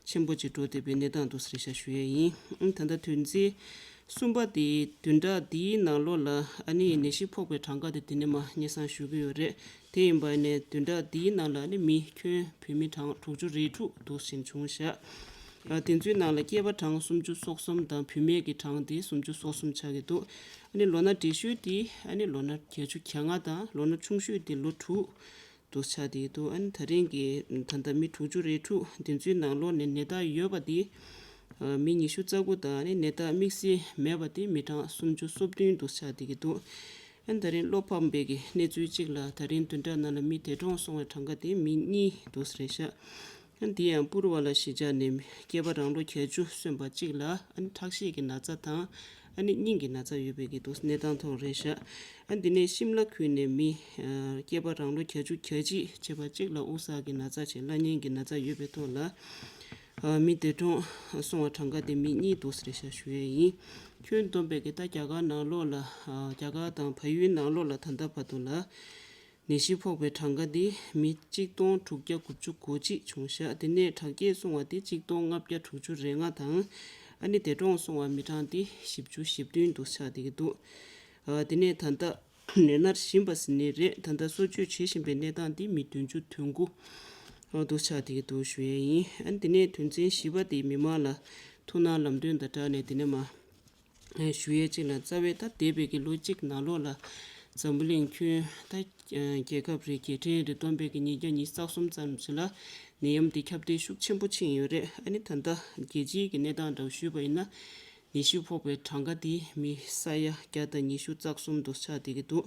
ཆེན་པོ་ཅིག་འགྲོ་བསྡད་པའི་གནས་སྟངས་འདུག་སེ་རེད་ཤག་ཞུ་ཡས་ཡིན། ཨ་ནི་ད་ལྟ་དོན་ཚན་གསུམ་པ་དེ་བདུན་ཕྲག་འདིའི་ནང་ལོགས་ལ་ཨ་ནི་ནད་གཞི་ཕོག་པའི་གྲངས་ཀ་དེ་དེ་ནས་མར་སྙན་སེང་ཞུ་གི་ཡོད་རེད། དེ་ཡིན་པ་ནས་བདུན་ཕྲག་འདིའི་ནང་ལ་ནི་མི་ཁྱོན་བོད་མི་གྲངས་དྲུག་ཅུ་རེ་དྲུག་འདུག་སེ་བྱུང་ཤག་ཨ་དེ་ཚོའི་ནང་ལ་སྐྱེས་པ་གྲངས་སུམ་ཅུ་སོ་གསུམ་དང་བུད་མེད་ཀྱི་གྲངས་དེ་སུམ་ཅུ་སོ་གསུམ་ཆགས་ཀྱི་འདུག་ཨ་ནི་ལོ་ན་བགྲེས་ཤོས་དེ་ཨ་ནི་ལོ་ན་བརྒྱད་ཅུ་གྱ་ལྔ་དང་ལོ་ན་ཆུང་ཤོས་དེ་ལོ་དྲུག་འདུག་ཆགས་བསྡད་ཀྱི་འདུག་ཨ་ནི་ད་རིང་གི་ད་ལྟ་མི་དྲུག་ཅུ་རེ་དྲུག་དེ་ཚོའི་ནང་ལོགས་ནས་ནད་རྟགས་ཡོད་པ་དེ་ཨ་མི་ཉི་ཤུ་རྩ་དགུ་དང་ཨ་ནི་ནད་རྟགས་དམིགས་བསལ་མེད་པ་དེ་མི་གྲངས་སུམ་ཅུ་སོ་བདུན་འདུག་ཆགས་བསྡད་ཀྱི་འདུག་ཨ་ནི་ད་རིང་བློ་ཕམ་པའི་གི་གནས་ཚུལ་གཅིག་ལ་ད་རིང་བདུན་ཕྲག་ནང་ལ་མི་འདས་གྲོངས་སོང་བའི་གྲངས་ཀ་དེ་མི་གཉིས་འདུག་སེ་རེད་ཤག་ཨ་ནི་དེ་ཡང་པུར་བ་ལ་གཞིས་ཆགས་ནས་སྐྱེས་པ་རང་ལོ་བརྒྱད་ཅུ་སོན་པ་གཅིག་ལ་ཨ་ནི་ཁྲག་ཤེད་ཀྱི་ན་ཚ་དང་ཨ་ནི་སྙིང་གི་ན་ཚ་ཡོད་པའི་གི་འདུག་གནས་སྟངས་ཐོག་རེད་ཤག་ཨ་ནི་དེ་ནས་ཤིམ་ལ་ཁུལ་ནས་མི་ཨ་སྐྱེས་པ་རང་ལོ་བརྒྱད་ཅུ་གྱ་གཅིག་བྱས་པ་གཅིག་ལ་དབུགས་བསགས་ཀྱི་ན་ཚ་བྱས་བླ་གཉན་གྱི་ན་ཚ་ཡོད་པའི་ཐོག་ལ། ཨ་མི་འདས་གྲོངས་སོང་བ་གྲངས་ཀ་དེ་མི་གཉིས་འདུག་སེ་རེད་ཤག་ཞུ་ཡས་ཡིན། ཁྱོན་བསྡོམས་པའི་གི་ད་རྒྱ་གར་ནང་ལོགས་ལ་ཨ་རྒྱ་གར་དང་བལ་ཡུལ་ནང་ལོགས་ལ་ད་ལྟ་བར་དུ་ལ་ནད་གཞི་ཕོག་པའི་གྲངས་ཀ་དེ་མི་གཅིག་སྟོང་དྲུག་བརྒྱ་དགུ་བཅུ་གོ་གཅིག་བྱུང་ཤག་དེ་ནས་དྲག་སྐྱེད་སོང་བ་དེ་གཅིག་སྟོང་ལྔ་བརྒྱ་དྲུག་ཅུ་རེ་ལྔ་དང་ཨ་ནི་འདས་གྲོངས་སོང་བ་མི་གྲངས་དེ་བཞི་བཅུ་ཞེ་བདུན་འདུག་ཆགས་བསྡད་ཀྱི་འདུག་ཨ་དེ་ནས་ད་ལྟ། ནད་མནར་བཞིན་པ་ཟེར་ནི་རེད། ད་ལྟ་གསོ་བཅོས་བྱེད་བཞིན་པའི་གནས་སྟངས་འདི་མི་བདུན་ཅུ་དོན་དགུ་འདུག་ཆགས་བསྡད་ཀྱི་འདུག་ཞུ་ཡས་ཡིན། ཨ་ནི་དེ་ནས་དོན་ཚན་བཞི་པ་དེ་མི་མང་ལ་ཐུགས་སྣང་ལམ་སྟོན་དང་སྦྲགས་ནས་དེ་ནས་མ་ཞུ་ཡས་གཅིག་ལ་རྩ་བའི་ད་འདས་པའི་གི་ལོ་གཅིག་ནང་ལོགས་ལ་འཛམ་བུ་གླིང་ཁྱོན་ད་རྒྱལ་ཁབ་རེ་རྒྱལ་ཕྲན་རེ་བསྡོམས་པའི་གི་ཉིས་བརྒྱ་ཉི་ཤུ་རྩ་གསུམ་ཙམ་ཞིག་ལ་ནད་ཡམས་འདི་ཁྱབ་གདལ་ཤུགས་ཆེན་པོ་ཕྱིན་ཡོད་རེད། ཨ་ནི་ད་ལྟ་རྒྱལ་སྤྱིའི་གི་གནས་སྟངས་འདྲ་བོ་ཞུས་པ་ཡིན་ན། ནད་གཞི་ཕོག་པའི་གྲངས་ཀ་དེ་མི་ས་ཡ་བརྒྱ་དང་ཉི་ཤུ་རྩ་གསུམ་དུ་ཆགས་བསྡད་ཀྱི་འདུག་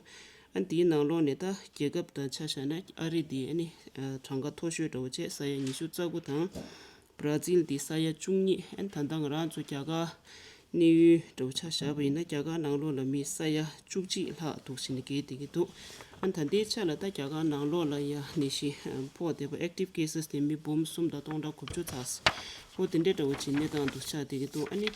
ཨ་ནི་དེའི་ནང་ལོགས་ནས་ད་རྒྱལ་ཁབ་དང་ཆ་བཞག་ན་ཨ་རི་དེ་ཨ་ནི་གྲངས་ཀ་མཐོ་ཤོས་འདྲ་བོ་བྱས་ས་ཡ་ཉི་ཤུ་རྩ་དགུ་དང་། བྷ་ར་ཛིལ་དེ་ས་ཡ་བཅུ་གཉིས། ཨ་ནི་ད་ལྟ་ང་རང་ཚོ་རྒྱ་གར་གནས་ཡུལ་འདྲ་བོ་ཆ་བཞག་པ་ཡིན་ན་རྒྱ་གར་ནང་ལོགས་ལ་མི་ས་ཡ་བཅུ་གཅིག་ལྷག་འདུག་ཟེར་ནས་བརྒལ་བསྡད་ཀྱི་འདུག་ཨ་ནི་ད་ལྟའི་ཆ་ལ་ད་རྒྱ་གར་ནང་ལོགས་ལ་ཡ་ནད་གཞི་ཕོག་བསྡད་པ་ཨེག་ཊིབ་ཀེ་སེས་དེ་མི་འབུམ་གསུམ་དང་སྟོང་ཕྲག་དགུ་བཅུ་ཙམ། ཨོ་དེ་འདྲའི་འདྲ་བོ་ཅིག་གནས་སྟངས་འདུག་ཆགས་བསྡད་ཀྱི་འདུག་ཨ་ནི་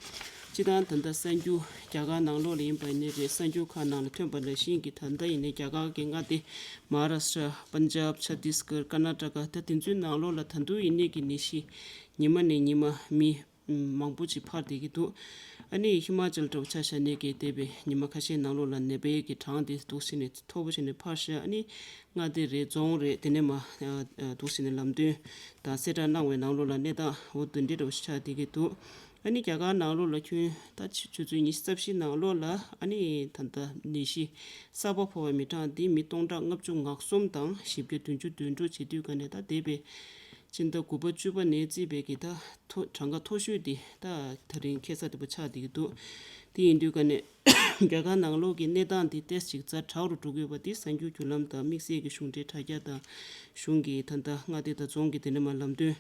སྤྱི་བཏང་ད་ལྟ་གསར་འགྱུར་རྒྱ་གར་ནང་ལོགས་ལ་ཡིན་པ་ཡིན་ནའི་རེད། གསར་འགྱུར་ཁག་ནང་ལ་ཐོན་པ་ནང་བཞིན་གྱི་ད་ལྟ་ཡིན་ནའི་རྒྱ་གར་གྱི་མངའ་སྡེ་མ་ཧཱ་རཱ་ཤྲ། པན་ཇབ། ཆ་ཏིས་གར། ཀར་ན་ཊ་ཀ་ད་དེ་ཚོའི་ནང་ལོགས་ལ་ད་དུང་ཡིན་ནའི་གི་ནད་གཞི་ཉི་མ་ནས་ཉི་མ་མི་མང་པོ་ཅིག་འཕར་བསྡད་ཀྱི་འདུག་ཨ་ནི་ཧི་མ་ཅལ་འདྲ་བོ་ཆ་བཞག་ནས་གི་འདས་པའི་ཉི་མ་ཁ་ཤས་ནང་ལོགས་ལ་ནད་པའི་གི་གྲངས་དེ་འདུག་སེ་ནས་མཐོ་པོ་བྱས་ནས་འཕར་ཤག་ཨ་ནི་མངའ་སྡེ་རེད། རྫོང་རེད། དེ་ནས་མ་འདུག་སེ་ནས་ལམ་སྟོན་དང་གསལ་བསྒྲགས་གནང་བའི་ནང་ལོགས་ལ་གནས་སྟངས་འོ་དེ་འདྲའི་འདྲ་བོ་ཞིག་ཆགས་བསྡད་ཀྱི་འདུག་ཨ་ནི་རྒྱ་གར་ནང་ལོགས་ལ་ཁྱོན་ད་ཆུ་ཆུ་ཚོད་ཉི་ཤུ་རྩ་བཞི་ནང་ལོགས་ལ་ཨ་ནི་ད་ལྟ་ནད་གཞི་གསར་པ་ཕོག་པའི་མི་གྲངས་འདི་མི་སྟོང་ཕྲག་ལྔ་བཅུ་ང་གསུམ་དང་བཞི་བརྒྱ་བདུན་ཅུ་དོན་དྲུག་བྱེད་དུས་ག་ནས་ད་འདས་པའི་སྤྱི་ཟླ་དགུ་པ་བཅུ་པ་ནས་བརྩིས་པའི་གི་ད་མཐོ་གྲངས་ཀ་མཐོ་ཤོས་འདི་ད་ད་རིང་ཁ་སང་དེ་པོ་ཆགས་བསྡད་ཀྱི་འདུག་དེ་ཡིན་དུས་ག་ནས་རྒྱ་གར་ནང་ལོགས་ཀྱི་གནས་སྟངས་འདི་ཏོག་ཙམ་ཛ་དྲག་རུ་འགྲོ་གི་ཡོད་པ་འདི་གསར་འགྱུར་བརྒྱུད་ལམ་དང་དམིགས་བསལ་གྱི་གཞུང་འབྲེལ་དྲ་རྒྱ་དང་གཞུང་གི་ད་ལྟ་མངའ་སྡེ་དང་རྫོང་གི་དེ་ནས་མར་ལམ་སྟོན་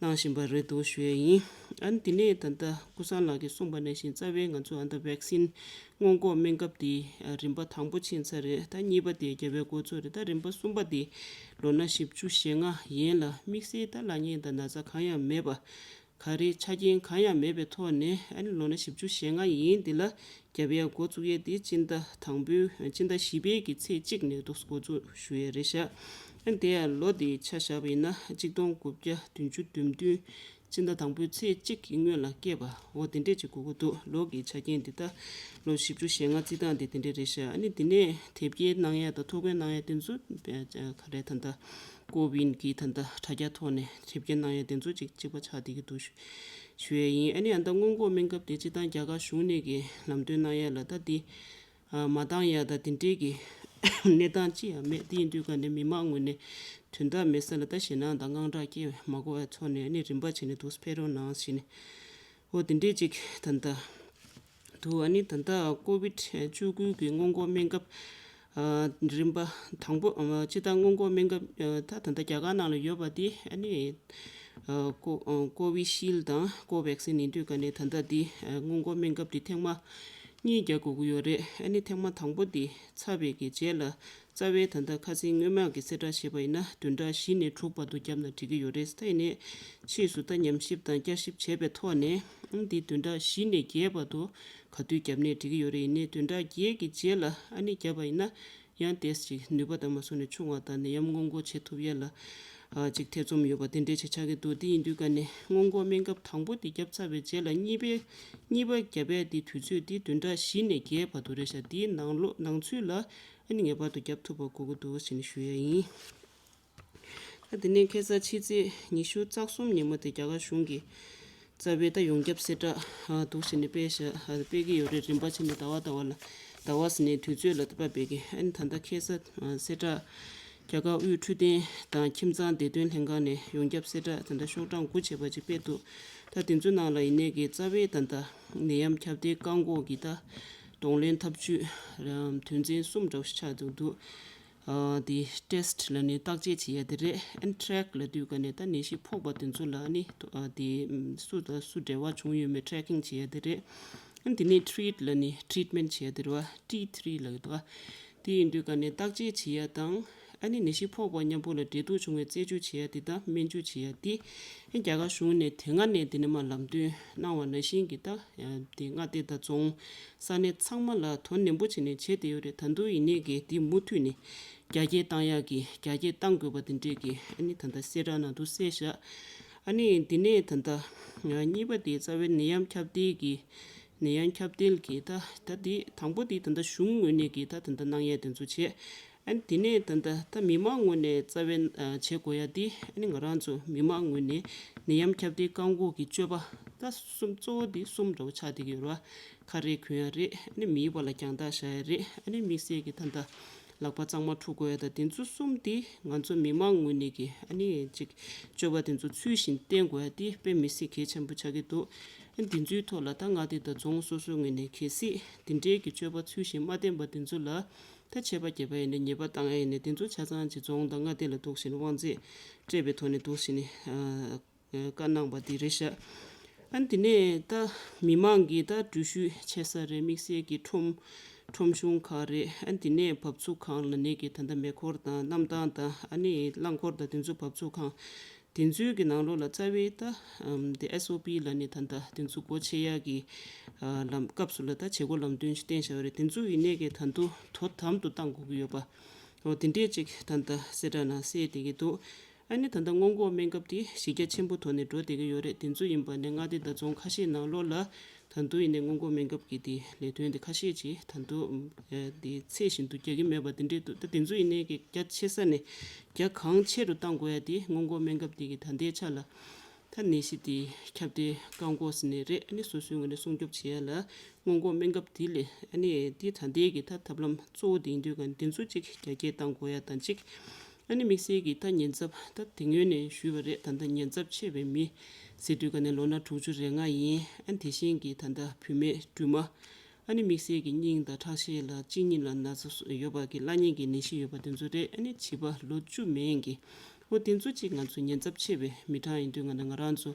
གནང་བཞིན་པ་རེད་འདུག་ཞུ་ཡས་ཡིན། ཨ་ནི་དེ་ནས་ད་ལྟ་ཀུན་བཟང་ལགས་ཀྱིས་གསུངས་པ་ནང་བཞིན་རྩ་བའི་ང་ཚོ་ཨ་ད་བེག་སིན་སྔོན་འགོག་སྨན་ཁབ་དེ་རིམ་པ་དང་པོ་ཕྱིན་ཚར་རེད། ད་གཉིས་པ་དེ་རྒྱབ་པའི་འགོ་ཚུགས་རེད། ད་རིམ་པ་གསུམ་པ་དེ་ལོ་ན་བཞི་བཅུ་ཞེ་ལྔ་ཡན་ལ་དམིགས་བསལ་ད་ལབ་མཁན་དང་ན་ཚ་གང་ཡང་མེད་པ། ག་རེ་ཆ་རྐྱེན་གང་ཡང་མེད་པའི་ཐོག་ནས་ཨ་ནི་ལོ་ན་བཞི་བཅུ་ཞེ་ལྔ་ཡན་དེ་ལ་རྒྱབ་ཡ་འགོ་བཙུགས་ཡས་དེ་སྤྱི་ཟླ་དང་པོའི་སྤྱི་ཟླ་བཞི་པའི་གི་ཚེས་གཅིག་ནས་འདུག་འགོ་བཙུགས་ཞུ་ཡས་རེད་ཤག་ཨ་ནི་དེ་ཡང་ལོ་དེའི་ཆ་བཞག་པ་ཡིན་ན་གཅིག་སྟོང་དགུ་བརྒྱ་བདུན་ཅུ་དོན་བདུན་སྤྱི་ཟླ་དང་པོའི་ཚེས་གཅིག་གི་སྔོན་ལ་སྐྱེས་པ་འོ་དེ་འདྲས་ཅིག་དགོས་ཀྱི་འདུག་ལོ་གི་ཆ་རྐྱེན་དེ་ད་ལོ་བཞི་བཅུ་ཞེ་ལྔ་བརྩི་སྟངས་དེ་དེ་འདྲས་རེད་ཤག་ཨ་ནི་དེ་ནས་དེབ་སྐྱེལ་གནང་ཡ་དང་ཐོ་འགོད་གནང་ཡ་དེ་ཚོ་ག་རེ་ད་ལྟ་ཀོ་ཝིན་གྱི་ད་ལྟ་དྲ་རྒྱ་ཐོག་ནས་དེབ་སྐྱེལ་གནང་ཡ་དེ་ཚོ་ཅིག་གཅིག་པ་ཆགས་བསྡད་ཀྱི་འདུག་ཞུ་ཞུ་ཡས་ཡིན། ཨ་ནི་ཨ་ད་སྔོན་འགོག་སྨན་ཁབ་དེ་སྤྱིར་བཏང་རྒྱ་གར་གཞུང་ནས་ཀྱི་ལམ་སྟོན་གནང་ཡ་ལ་ད་འདི་ཨ་མ་འདང་ཡ་ད་དེ་འདྲའི་གི་གནས་སྟངས་ཅི་ཡང་མེད། དེ་ཡིན་དུས་ག་ནས་མི་མང་ངོས་ནས་དོན་དག་མེད་ས་ལ་ད་ཞེད་སྣང་དང་དངངས་སྐྲག་སྐྱེ་བ་མ་དགོས་པའི་ཐོག་ནས་ཨ་ནི་རིམ་པ་བྱས་ནས་འདུག་སེ་ཕེབས་རོགས་གནང་ཞེས་ནས་འོ་དེ་འདྲས་ཅིག་ད་ལྟ་འདུག་ཨ་ནི་ད་ལྟ་ཀོ་ཝིད་བཅུ་དགུ་གི་སྔོན་འགོག་སྨན་ཁབ་ཨ་རིམ་པ་དང་པོ་ཨ་སྤྱི་བཏང་སྔོན་འགོག་སྨན་ཁབ་ཨ་ད་ད་ལྟ་རྒྱ་གར་ནང་ལ་ཡོད་པ་དེ་ཨ་ནི་ཨ་ཀོ་ཨ་ཀོ་ཝི་ཤིལ་དང་ཀོ་ཝེག་སིན་ཡིན་དུས་ག་ནས་ད་ལྟ་དེ་ཨ་སྔོན་འགོག་སྨན་ཁབ་དེ་ཐེངས་མ་གཉིས་རྒྱག་དགོས་ཀྱི་ཡོད་རེད། ཨ་ནི་ཐེངས་མ་དང་པོ་དེ་ཚར་བའི་གི་རྗེས་ལ་རྩ་བའི་ད་ལྟ་ཁ་སང་སྔོན་མ་གི་གསལ་བསྒྲགས་བྱས་པ་ཡིན་ན་བདུན་ཕྲག་བཞི་ནས་དྲུག་བར་དུ་བརྒྱབ་ན་འགྲིག་གི་ཡོད་རེད། ད་ཡིན་ནའི་ཕྱིས་སུ་ད་ཉམས་ཞིབ་དང་བསྐྱར་ཞིབ་བྱས་པའི་ཐོག་ནས་ཨང་འདི་བདུན་ཕྲག་བཞི་ནས་བརྒྱད་བར་དུ་ག་དུས་བརྒྱབ་ནའི་འགྲིག་གི་ཡོད་རེད། ཡིན་ནའི་བདུན་ཕྲག་བརྒྱད་ཀྱི་རྗེས་ལ་ཨ་ནི་བརྒྱབ་པ་ཡིན་ན་ཡང་ཏོག་ཙམ་ཅིག་ནུས་པ་དང་མ་སོང་ནས་ཆུང་བ་དང་ནད་ཡམས་སྔོན་འགོག་བྱེད་ཐུབ་ཡ་ལ་ཨ་ཅིག་ཐེ་ཚོམ་ཡོད་པ་དེ་འདྲའི་ཆ་ཆགས་ཀྱི་འདུག་དེ་ཡིན་དུས་ག་ནས་སྔོན་འགོག་སྨན་ཁབ་དང་པོ་དེ་བརྒྱབ་ཚར་བའི་རྗེས་ལ་གཉིས་པའི་གཉིས་པ་བརྒྱབ་པའི་དེ་དུས་ཚོད་དེ་བདུན་ཕྲག་བཞི་ནས་བརྒྱད་བར་དུ་རེད་ཤག་དེའི་ནང་ལོ་ནང་ཚུད་ལ་ཨ་ནི་ངེས་པར་དུ་བརྒྱབ་ཐུབ་པ་དགོས་ཀྱི་འདུག་ཟེར་ནས་ཞུ་ཡ་ཡིན། ཨ་དེ་ནས་ཁ་སང་ཕྱི་ཚེས་ཉི་ཤུ་རྩ་གསུམ་ཉིན་མོ་དེ་རྒྱ་གར་གཞུང་གིས་རྩ་བའི་ད་ཡོངས་ཁྱབ་གསལ་བསྒྲགས་ཨ་འདུག་ཟེར་ནས་སྤེལ་ཤག་ཨ་སྤེལ་གྱི་ཡོད་རེད། རིམ་པ་བྱས་ནས་ཟླ་བ་ཟླ་བ་ལ་ཟླ་བ་ཟེར་ནས་དུས་ཚོད་ལ་ད་པ་སྤེལ་གི་ཨ་ནི་ད་ལྟ་ཁ་སང་ཨ་གསལ་བསྒྲགས་རྒྱ་གར་དབུས་འཕྲོད་བསྟེན་དང་ཁྱིམ་ཚང་བདེ་དོན་ལྷན་ཁང་ནས་ཡོངས་ཁྱབ་གསལ་བསྒྲགས་ད་ལྟ་ཤོག་གྲངས་དགུ་བྱས་པ་ཅིག་སྤེལ་འདུག་ད་དེ་ཚོའི་ནང་ལ་ཡིན་ནའི་གི་རྩ་བའི་ད་ལྟ་ནད་ཡམས་ཁྱབ་གདལ་བཀག་འགོག་གི་ད་གདོང་ལེན་ཐབས་ཇུས་དོན་ཚན་གསུམ་འདྲ་བོ་ཞིག་ཆགས་འདུག་འདུག་ཨ་དེ་ཊེ་སི་ཊི་ལབ་ནས་བརྟག་དཔྱད་བྱེད་ཡ་དེ་རེད། ཨན་ཊེ་རེག་ལབ་དུས་ག་ནས་ད་ནད་གཞི་ཕོག་པ་དེ་ཚོ་ལ་ནི་ཨ་དེ་སུ་དང་སུ་འབྲེལ་བ་བྱུང་ཡོད་མེད་ཊེ་རེ་ཀིང་བྱེད་ཡ་དེ་རེད། ཨན་དེ་ནས་ཊི་རིཊ་ལབ་ནས་ཊི་རིཊ་མེན་ཊི་བྱེད་ཡ་དེ་རེད་བ། ཊི་ཐི་རི་ལབ་ཀྱི་འདུག་བ། དེ་ཡིན་དུས་ག་ནས་བརྟག་དཔྱད་བྱེད་ཡ་དང་ཨ་ནི་ནད་གཞི་ཕོག་པ་མཉམ་པོ་ལ་འབྲེལ་གཏུག་བྱུང་བའི་རྩད་གཅོད་བྱེད་ཡ་དེ་དང་སྨན་བཅོས་བྱེད་ཡ་དེ་ཨན་རྒྱ་གར་གཞུང་ནས་དེ་སྔ་ནས་དེ་ནས་མར་ལམ་སྟོན་གནང་བ་ནང་བཞིན་གྱི་ད་དེ་མངའ་སྡེ་དང་རྫོང་ས་གནས་ཚང་མ་ལ་དོ་ནན་པོ་བྱས་ནས་བྱས་བསྡད་ཡོད་རེད། ད་དུང་ཡིན་ནའི་གི་དེ་མུ་མཐུད་ནས་རྒྱ་སྐྱེད་བཏང་ཡག་གི་རྒྱ་སྐྱེད་བཏང་དགོས་པ་དེ་འདྲས་ཀྱི་ཨ་ནི་ད་ལྟ་གསལ་བསྒྲགས་ནང་དུ་གསལ་བཞག་ཨ་ནི་འདི་ནས་ད་ལྟ་གཉིས་པ་དེ་རྩ་བའི་ནད་ཡམས་ཁྱབ་གདལ་གྱི་ནད་ཡམས་ཁྱབ་གདལ་གྱི་ད་ད་དེ་དང་པོ་དེ་ད་ལྟ་གཞུང་ངོས་ནས་ཀྱི་ད་ད་ལྟ་གནང་ཡས་དེ་ཚོ་བྱས། ཨ་ནི་དེ་ནས་ད་ལྟ་ད་མི་མང་ངོས་ནས་རྩ་བའི་བྱེད་དགོས་ཡ་དེ་ཨ་ནི་ང་རང་ཚོ་མི་མང་ངོས་ནས་ནད་ཡམས་ཁྱབ་གདལ་བཀག་འགོག་གི་སྤྱོད་པ་ད་གསུམ་གཙོ་བོ་དེ་གསུམ་འདྲ་བོ་ཆགས་བསྡད་ཀྱི་ཡོད་རེད་བ། ཁ་རས་གོན་ཡ་རེད། ཨ་ནི་མི་ཡི་བར་ལ་རྒྱང་ཐག་བཞག་ཡ་རེད། ཨ་ནི་དམིགས་བསལ་གྱི་ད་ལྟ་ལག་པ་གཙང་མ་འཁྲུ་དགོས་ཡ་ད་དེ་ཚོ་གསུམ་དེ་ང་ཚོ་མི་མང་ངོས་ནས་ཀྱི་ཨ་ནི་ཅིག་སྤྱོད་པ་དེ་ཚོ་ཚུལ་བཞིན་བསྟེན་དགོས་ཡ་དེ་དཔེ་མི་སྲིད་གལ་ཆེན་པོ་ཆགས་ཀྱི་འདུག་ཨ་ནི་དེ་ཚོའི་ཐོག་ལ་ད་མངའ་སྡེ་དང་རྫོང་སོ་སོའི་ངོས་ནས་གལ་སྲིད་དེ་འདྲའི་གི་སྤྱོད་པ་ཚུལ་བཞིན་མ་བསྟེན་པ་དེ་ཚོ་ལ་ད་ཆད་པ་བརྒྱབ་པ་ཡིན་ན་ཉེས་པ་བཏང་ཡ་ཡིན་ན་དེ་ཚོ་ཆ་ཚང་གི་རྫོང་དང་མངའ་སྡེ་ལ་འདུག་བྱས་ནས་དབང་ཚད་སྤྲད་པའི་ཐོག་ནས་འདུག་བྱས་ནས་ཨ། བཀའ་གནང་བ་འདི་རེད་ཤག་ཨ་ནི་དེ་ནས་ད་མི་མང་གི་ད་འགྲུལ་བཞུད་བྱེད་ས་རེད། དམིགས་བསལ་གྱི་ཁྲོམ་ཁྲོམ་གཞུང་ཁག་རེད། ཨ་ནི་དེ་ནས་བབས་ཚུགས་ཁང་ལ་ནས་ཀྱི་ད་ལྟ་མེ་འཁོར་དང་གནམ་ཐང་དང་ཨ་ནི་རླངས་འཁོར་དང་དེ་ཚོ་བབས་ཚུགས་ཁང་དེ་ཚོའི་གི་ནང་ལོགས་ལ་རྩ་བའི་ད་དེ་ཨེས་ཨོ་པི་ལ་ནི་ད་ལྟ་དེ་ཚོ་སྒོ་ཕྱེ་ཡག་གི་ལམ་སྐབས་སུ་ལ་ད་བྱེད་སྒོ་ལམ་སྟོན་ཞིག་བསྟན་བཞག་པ་རེད། དེ་ཚོ་ཡིན་ནས་ཀྱི་ད་དུང་དོ་དམ་དུ་བཏང་དགོས་ཀྱི་ཡོད་པ་འོ་དེ་འདྲས་ཅིག་ད་ལྟ་གསལ་བསྒྲགས་ནང་གསལ་བསྡད་ཀྱི་འདུག་ཨ་ནི་ད་ལྟ་སྔོན་འགོག་སྨན་ཁབ་དེ་གཞི་རྒྱ་ཆེན་པོ་ཐོག་ནས་འགྲོ་བསྡད་ཀྱི་ཡོད་རེད། དེ་ཚོ་ཡིན་པ་ནས་མངའ་སྡེ་དང་རྫོང་ཁ་ཤས་ནང་ལོགས་ལ་ ད་དུང་ཡིན་ནའི་སྔོན་འགོག་སྨན་ཁབ་ཀྱི་དེ་ལས་དོན་དེ་ཁ་ཤས་ཅིག་ད་དུང་ཨ་དེ་ཚད་བཞིན་དུ་རྒྱག་གི་མེད་པ་དེ་འདྲས་འདུག་ད་དེ་ཚོ་ཡིན་ནའི་གི་རྒྱ་ཆེ་ས་ནས་རྒྱ་གང་ཆེ་རུ་གཏང་དགོས་ཡ་དེ་སྔོན་འགོག་སྨན་ཁབ་དེ་གི་ད་ལྟའི་ཆ་ལ། ད་ནད་གཞི་དེ་ཁྱབ་གདལ་བཀག་འགོག་ཟེར་ནའི་རེད། ཨ་ནི་སོ་སོའི་ངོས་ནས་སྲུང་སྐྱོབ་བྱེད་ཡ་ལ་སྔོན་འགོག་སྨན་ཁབ་དེ་ལས་ཨ་ནི་དེ་ད་ལྟའི་གི་ད་ཐབས་ལམ་གཙོ་བོ་དེ་ཡིན་དུས་ག་ནས་དེ་ཚོ་གཅིག་རྒྱ་སྐྱེད་གཏང་དགོས་ཡ་དང་གཅིག་ཨ་ནི་དམིགས་བསལ་གྱི་ད་ཉེན་ཚབས་ད་དེ་སྔོན་ནས་ཞུས་པ་རེད། ད་ལྟ་ཉེན་ཚབས་ཆེ་བའི་མི་ཟེར་དུས་ག་ནས་ལོ་ན་དྲུག་ཅུ་རེ་ལྔ་ཡིན། ཨ་ནི་དེ་བཞིན་གྱི་ད་ལྟ་བུད་མེད་སྦྲུམ་མ། ཨ་ནི་དམིགས་བསལ་གྱི་སྙིང་དང་ཁྲག་ཤེད་ལ་གཅིན་སྙི་ལ་ན་ཚ་སོ་ཡོད་པ་གི་བླ་གཉན་གྱི་ནད་གཞི་ཡོད་པ་དེ་ཚོ་རེད། ཨ་ནི་བྱིས་པ་ལོ་བཅུ་མན་གྱི་འོ་དེ་ཚོ་གཅིག་ང་ཚོ་ཉེན་ཚབས་ཆེ་བའི་མི་གྲངས་ཡིན་དུས་ང་ང་རང་ཚོ་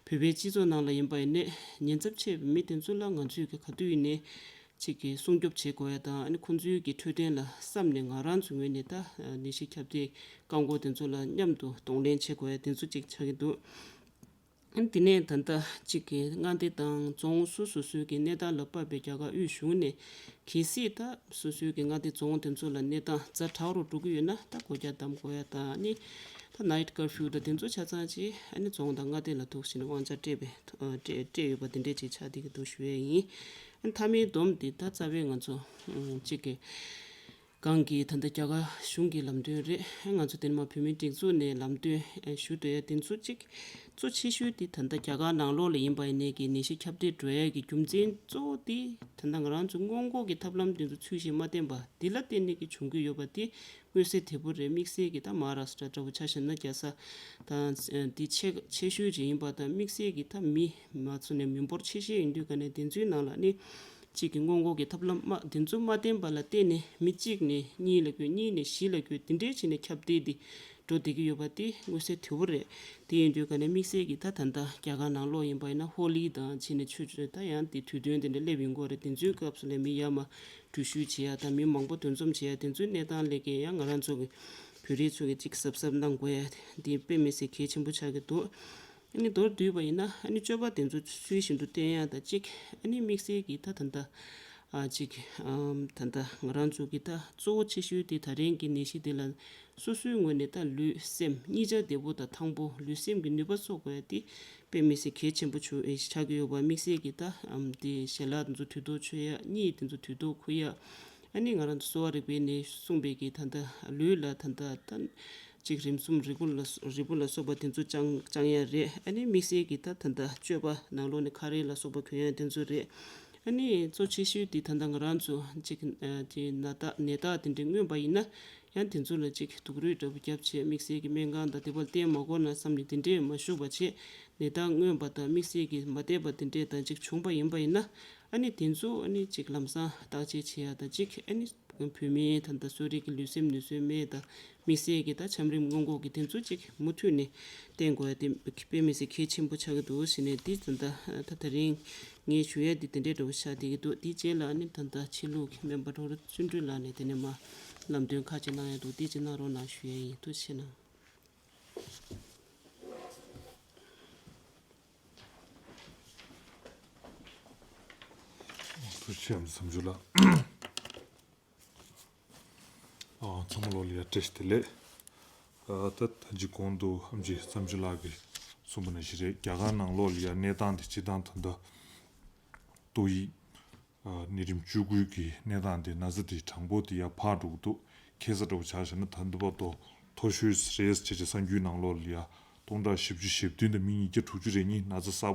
བོད་པའི་སྤྱི་ཚོགས་ནང་ལ་ཡིན་པ་ཡིན་ནའི་ཉེན་ཚབས་ཆེ་བའི་མི་དེ་ཚོ་ལ་ང་ཚོས་གི་ག་དུས་ཡིན་ནའི་གཅིག་གི་སྲུང་སྐྱོབ་བྱེད་དགོས་ཡ་དང་། ཨ་ནི་ཁོང་ཚོའི་གི་འཕྲོད་བསྟེན་ལ་བསམ་ནས་ང་རང་ཚོའི་ངོས་ནས་ད་ནད་གཞི་ཁྱབ་གདལ་བཀག་འགོག་དེ་ཚོ་ལ་མཉམ་དུ་གདོང་ལེན་བྱེད་དགོས་ཡ་དེ་ཚོ་གཅིག་ཆགས་ཀྱི་འདུག་ཨ་ནི་དེ་ནས་ད་ལྟ་གཅིག་གི་མངའ་སྡེ་དང་རྫོང་སོ་སོ་སོའི་གི་གནས་སྟངས་ལ་དཔག་པའི་རྒྱ་གར་དབུས་གཞུང་ནས་གལ་སྲིད་ད་སོ་སོའི་གི་མངའ་སྡེ་རྫོང་དེ་ཚོ་ལ་གནས་སྟངས་ཛ་དྲག་རུ་འགྲོ་གི་ཡོད་ན་ད་སྒོ་རྒྱ་བསྡམ་དགོས་ཡ་དང་། ཨ་ནི་ད་ནའིཊ་ཀར་ཕིའུ་དང་དེ་ཚོ་ཆ་ཚང་ཅིག་ཨ་ནི་རྫོང་དང་མངའ་སྡེ་ལ་ཐུག་བཞིན་དབང་ཆ་སྤྲད་པའི་སྤྲད་སྤྲད་ཡོད་པ་དེ་འདྲས་ཅིག་ཆགས་བསྡད་ཀྱི་འདུག་ཞུ་ཡས་ཡིན། ཨ་ནི་མཐའ་མའི་སྡོམ་དེ་ད་རྩ་བའི་ང་ཚོ་གཅིག་གི་གང་གི་ད་ལྟ་རྒྱ་གར་གཞུང་གི་ལམ་སྟོན་རེད། ང་ཚོ་དེ་ནས་མ་བོད་མིའི་སྒྲིག་འཛུགས་ནས་ལམ་སྟོན་ཞུ་འདོད་ཡ་དེ་ཚོ་གཅིག་གཙོ་ཆེ་ཤོས་དེ་ད་ལྟ་རྒྱ་གར་ནང་ལོགས་ལ་ཡིན་པ་ཡིན་ནའི་གི་ནད་གཞི་ཁྱབ་གདལ་འགྲོ་ཡ་གི་རྒྱུ་མཚན་གཙོ་བོ་དེ་ད་ལྟ་ང་རང་ཚོ་སྔོན་འགོག་གི་ཐབས་ལམ་དེ་ཚོ་ཚུལ་བཞིན་མ་བསྟེན་པ་དེ་ལ་བརྟེན་ནས་གི་བྱུང་གི་ཡོད་པ་དེ་མངོན་གསལ་དོད་པོ་རེད། དམིགས་བསལ་གྱི་ད་མ་ཧཱ་རཱ་སི་ཊ་འདྲ་པོ་ཆ་བཞག་ན་རྒྱལ་ས་དང་དེ་ཆེ་ཆེ་ཤོས་ཅིག་ཡིན་པ་དང་། དམིགས་བསལ་གྱི་ད་མི་མ་ཚོ་ནས་མི་འབོར་ཆེ་ཤོས་ཡིན་དུས་ག་ནས་དེ་ཚོའི་ནང་ལ་ནི་གཅིག་གི་སྔོན་འགོག་གི་ཐབས་ལམ་མ་དེ་ཚོ་མ་བསྟེན་པ་ལ་བརྟེན་ནས་མི་གཅིག་ནས་གཉིས་ལ་འགོས། གཉིས་ནས་བཞི་ལ་འགོས། དེ་འདྲའི་བྱས་ནས་ཁྱབ་གདལ་དེ་འགྲོ་བསྡད་ཀྱི་ཡོད་པ་དེ་མངོན་གསལ་དོད་པོ་རེད། དེ་ཡིན་དུས་ག་ནས་དམིགས་བསལ་གྱི་ད་ད་ལྟ་རྒྱ་གར་ནང་ལོགས་ཡིན་པ་ཡིན་ན་ཧོ་ལི་དང་བྱས་ནས་ཆོས་ཆོས་ད་ཡང་དེ་དུས་སྟོན་དེ་འདྲ་སླེབས་ཡོང་གི་ཡོད་རེད། དེ་ཚོའི་སྐབས་སུ་ལ་མི་ཡར་མར་འགྲུལ་བཞུད་བྱེད་ཡ་དང་མི་མང་པོ་འདུ་འཛོམས་བྱེད་ཡ་དེ་ཚོའི་གནས་སྟངས་ལས་ཀའི་ཡང་ང་རང་ཚོ་གི་བོད་རིགས་ཚོ་གི་གཅིག་གཟབ་གཟབ་གནང་དགོས་ཡ་དེ་དཔེ་མི་སྲིད་གལ་ཆེན་པོ་ཆགས་ཀྱི་འདུག་ཨ་ནི་མདོར་བསྡུས་པ་ཡིན་ན་ཨ་ནི་སྤྱོད་པ་དེ་ཚོ་ཚུལ་བཞིན་དུ་བསྟེན་ཡ་དང་གཅིག་ཨ་ནི་དམིགས་བསལ་གྱི་ད་ད་ལྟ་ཨ་གཅིག་ཨམ་ད་ལྟ་ང་རང་ཚོ་གི་ད་གཙོ་བོ་ཆེ་ཤོས་དེ་ད་རིང་གི་ནད་གཞི་དེ་ལ་སོ་སོའི་ངོས་ནས་ད་ལུས་སེམས་གཉིས་ཆ་བདེ་པོ་དང་ཐང་པོ་ལུས་སེམས་ཀྱི་ནུས་པ་གསོ་དགོས་ཡ་དེ་དཔེ་མི་སྲིད་གལ་ཆེན་པོ་ཆུ་ཆགས་ཀྱི་ཡོད་པ། དམིགས་བསལ་གྱི་ད་ཨམ་དེ་ཞལ་ལག་དེ་ཚོ་དུས་ཐོག་མཆོད་ཡ། གཉིད་དེ་ཚོ་དུས་ཐོག་ཁུག་ཡ། ཨ་ནི་ང་རང་ཚོ་གསོ་བ་རིག་པའི་ནས་གསུངས་པའི་གི་ད་ལྟ་ལུས་ལ་ད་ལྟ་ད་གཅིག་རིམས་གསུམ་རིལ་བུ་ལ་རིལ་བུ་ལ་སོགས་པ་དེ་ཚོ་བཅང་བཅང་ཡ་རེད། ཨ་ནི་དམིགས་བསལ་གྱི་ད་ད་ལྟ་སྤྱོད་པ་ནང་ལོགས་ནས་ཁ་རས་ལ་སོགས་པ་གྱོན་ཡ་དེ་ཚོ་རེད། ཨ་ནི་གཙོ་ཆེ་ཤོས་དེ་ད་ལྟ་ང་རང་ཚོ་གཅིག་ཨ་དེ་ན་རྟགས་ནད་རྟགས་དེ་འདྲས་མངོན་པ་ཡིན་ན། ཡང་དེ་ཚོ་ལ་གཅིག་དུག་རོས་འདྲ་པོ་བརྒྱབ་བྱས་དམིགས་བསལ་གྱི་སྨན་ཁང་དང་དེ་པར་བསྟེན་མ་དགོས་ན་བསམ་ནས་དེ་འདྲས་མ་བཞུགས་པ་བྱས། ནད་རྟགས་མངོན་པ་དང་དམིགས་བསལ་གྱི་མ་བསྡད་པ་དེ་འདྲས་དང་གཅིག་བྱུང་པ་ཡིན་པ་ཡིན་ན། ཨ་ནི་དེ་ཚོ་ཨ་ནི་གཅིག་ལམ་སང་བརྟག་དཔྱད་བྱེད་ཡ་དང་གཅིག་ཨ་ནི་བོད་མིའི་ད་ལྟ་གསོ་རིག་གི་ལུས་སེམས་ནུས་གསོའི་སྨན་དང་དམིགས་བསལ་གྱི་ད་ཆམ་རིམས་སྔོན་འགོག་གི་དེ་ཚོ་གཅིག་མུ་མཐུད་ནས་བསྟེན་དགོས་ཡ་དེ་དཔེ་མི་སྲིད་གལ་ཆེན་པོ་ཆགས་ཀྱི་འདུག་ཟེར་ནས་འདི་ད་ལྟ་ད་ད་རིང་ངས་ཞུ་ཡ་འདི་དེ་འདྲས་འདྲ་པོ་ཆགས་བསྡད་ཀྱི་འདུག་འདིའི་རྗེས་ལ་ཨ་ནི་ད་ལྟ་ཕྱི་ལུགས་ཀྱི་སྨན་པ་ཌོག་ཊར་བརྩོན་འགྲུས་ལགས་ནས་དེ་ནས་མར་ལམ་སྟོན་ཁག་ཅིག་གནང་ཡ་འདུག་འདི་ཅིག་གནང་རོགས་གནང་ཞུ་ཡ་ཡིན། ཐུགས་རྗེ་ཆེ་གནང་། ཐུགས་རྗེ་ཆེ་ཨམ་ཆི་བསམ་འགྲུབ་ལགས། ཨ་ཚང་མ་ལོ་ལ་ཡ་བཀྲ་ཤིས་བདེ་ལེགས། ཨ་ད་ད་ཅི་གོང་དུ་ཨམ་ཆི་བསམ་འགྲུབ་ལགས་ཀྱིས་གསུངས་པ་ནང་བཞིན་རེད། རྒྱ་གར་ནང་ལོགས་ལ་ཡ་གནས་སྟངས་དེ་སྤྱིར་བཏང་ད་ལྟ་ཏོག་དབྱིབས་ཨ་ནད་རིམས་བཅུ་དགུ་གི་གནས་སྟངས་དེ་ན་ཚ་དེ་གྲངས་འབོར་དེ་ཡར་འཕར་འགྲོ་གི་འདུག་ཁ་སང་འདྲ་པོ་ཆ་བཞག་ན་ད་ལྟ་བར་དུ་མཐོ་ཤོས་རེད་ཟེར་བྱས་བྱས་གསར་འགྱུར་ནང་ལོགས་ལ་ཡ་སྟོང་ཕྲག་བཞི་བཅུ་ཞེ་བདུན་དང་མི་ཉིས་བརྒྱ་དྲུག་ཅུ་རེ་གཉིས་ན་ཚ་གསར་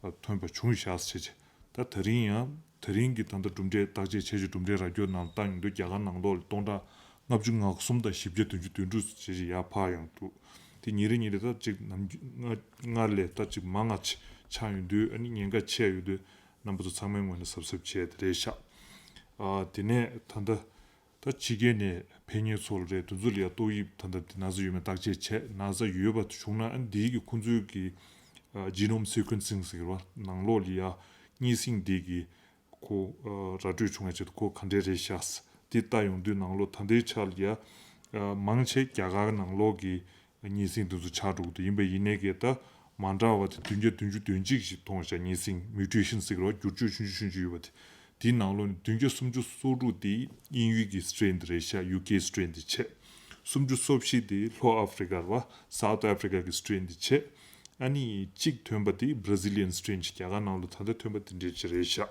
པ་ཐོན་པ་བྱུང་བཞག་ཟེར་བྱས། ད་ད་རིང་ཡང་ད་རིང་གི་ད་ལྟ་གྲུབ་འབྲས་བརྟག་དཔྱད་བྱས་བྱས་གྲུབ་འབྲས་ར་སྐྱོར་ནང་བཏང་ཡོང་དུས་རྒྱ་གར་ནང་ལོགས་ལ་སྟོང་ཕྲག་ལྔ་བཅུ་ང་གསུམ་དང་བཞི་བརྒྱ་བདུན་ཅུ་དོན་དྲུག་ཟེར་བྱས་ཡར་འཕར་ཡོང་འདུག་དེ་ཉིན་རེ་ཉིན་རེ་ད་ཅིག་ནམ་རྒྱུན་སྔར་སྔར་ལས་ད་ཅིག་མང་ང་ཆ་ཆགས་ཡོང་དུས་ཨ་ནི་ཉེན་ཁ་ཆེ་ཡོང་དུས་རྣམ་པ་ཚོ་ཚང་མའི་ངོས་ནས་གཟབ་གཟབ་བྱས་ཏེ་རེད་ཤག་ཨ་དེ་ནས་ད་ལྟ་ད་ཕྱི་རྒྱལ་ནས་ཕེབས་མཁན་ཚོ་ལ་རེད། དེ་ཚོ་ལ་ཡ་ཏོག་དབྱིབས་ད་ལྟ་དེ་ན་ཚ་ཡོད་མེད་བརྟག་དཔྱད་བྱས། ན་ཚ་ཡོད་པ་བྱུང་ན་ཨ་ནི་དེའི་གི་ཁོང་ཚོའི་གི་ཨ་genome sequencing་ཟེར་བ་ནང་ལོགས་ལ་ཡ་གཉན་སྲིན་དེ་གི་ཁོ་ཨ་ར་སྤྲོད་བྱུང་བའི་ཆེད་དུ་ཁོ་ག་འདྲས་རེད་ཤག་དེ་ལྟ་ཡོང་དུས་ནང་ལོགས་ད་ལྟའི་ཆར་ལ་ཡ་ཨ་མང་ཆེ་རྒྱ་གར་ནང་ལོགས་ཀྱི་གཉན་སྲིན་དེ་ཚོ་ཆགས་འགྲོ་གི་འདུག་ཡིན་པ་ཡིན་ནའི་གི་ད་མ་འདྲ་བ་དེ་བདུན་བརྒྱ་བདུན་ཅུ་དོན་གཅིག་ཞིག་མཐོང་བཞག་གཉན་སྲིན་mutation་ཟེར་གི་རེད་བ། འགྱུར་བཅོས་ཆུང་ཆུང་ཆུང་ཆུང་ཡོད་པ་དེ། དེའི་ནང་ལོགས་ནས་བདུན་བརྒྱ་སུམ་ཅུ་སོ་དྲུག་དེ་དབྱིན་ཡུལ་གྱི་strain་དེ་རེད་ཤག UK strain་དེ་བྱས། སུམ་ཅུ་སོ་བཞི་དེ་ལྷོ་ཨ་ཧྥི་རི་ཀ་རེད་བ། South Africa་གི་strain་དེ་བྱས། ཨ་ནི་གཅིག་ཐོན་པ་དེ་Brazilian strain ཅིག་རྒྱ་གར་ནང་ལ་ད་ལྟ་ཐོན་པ་དེ་འདྲས་ཅིག་རེད་ཤག་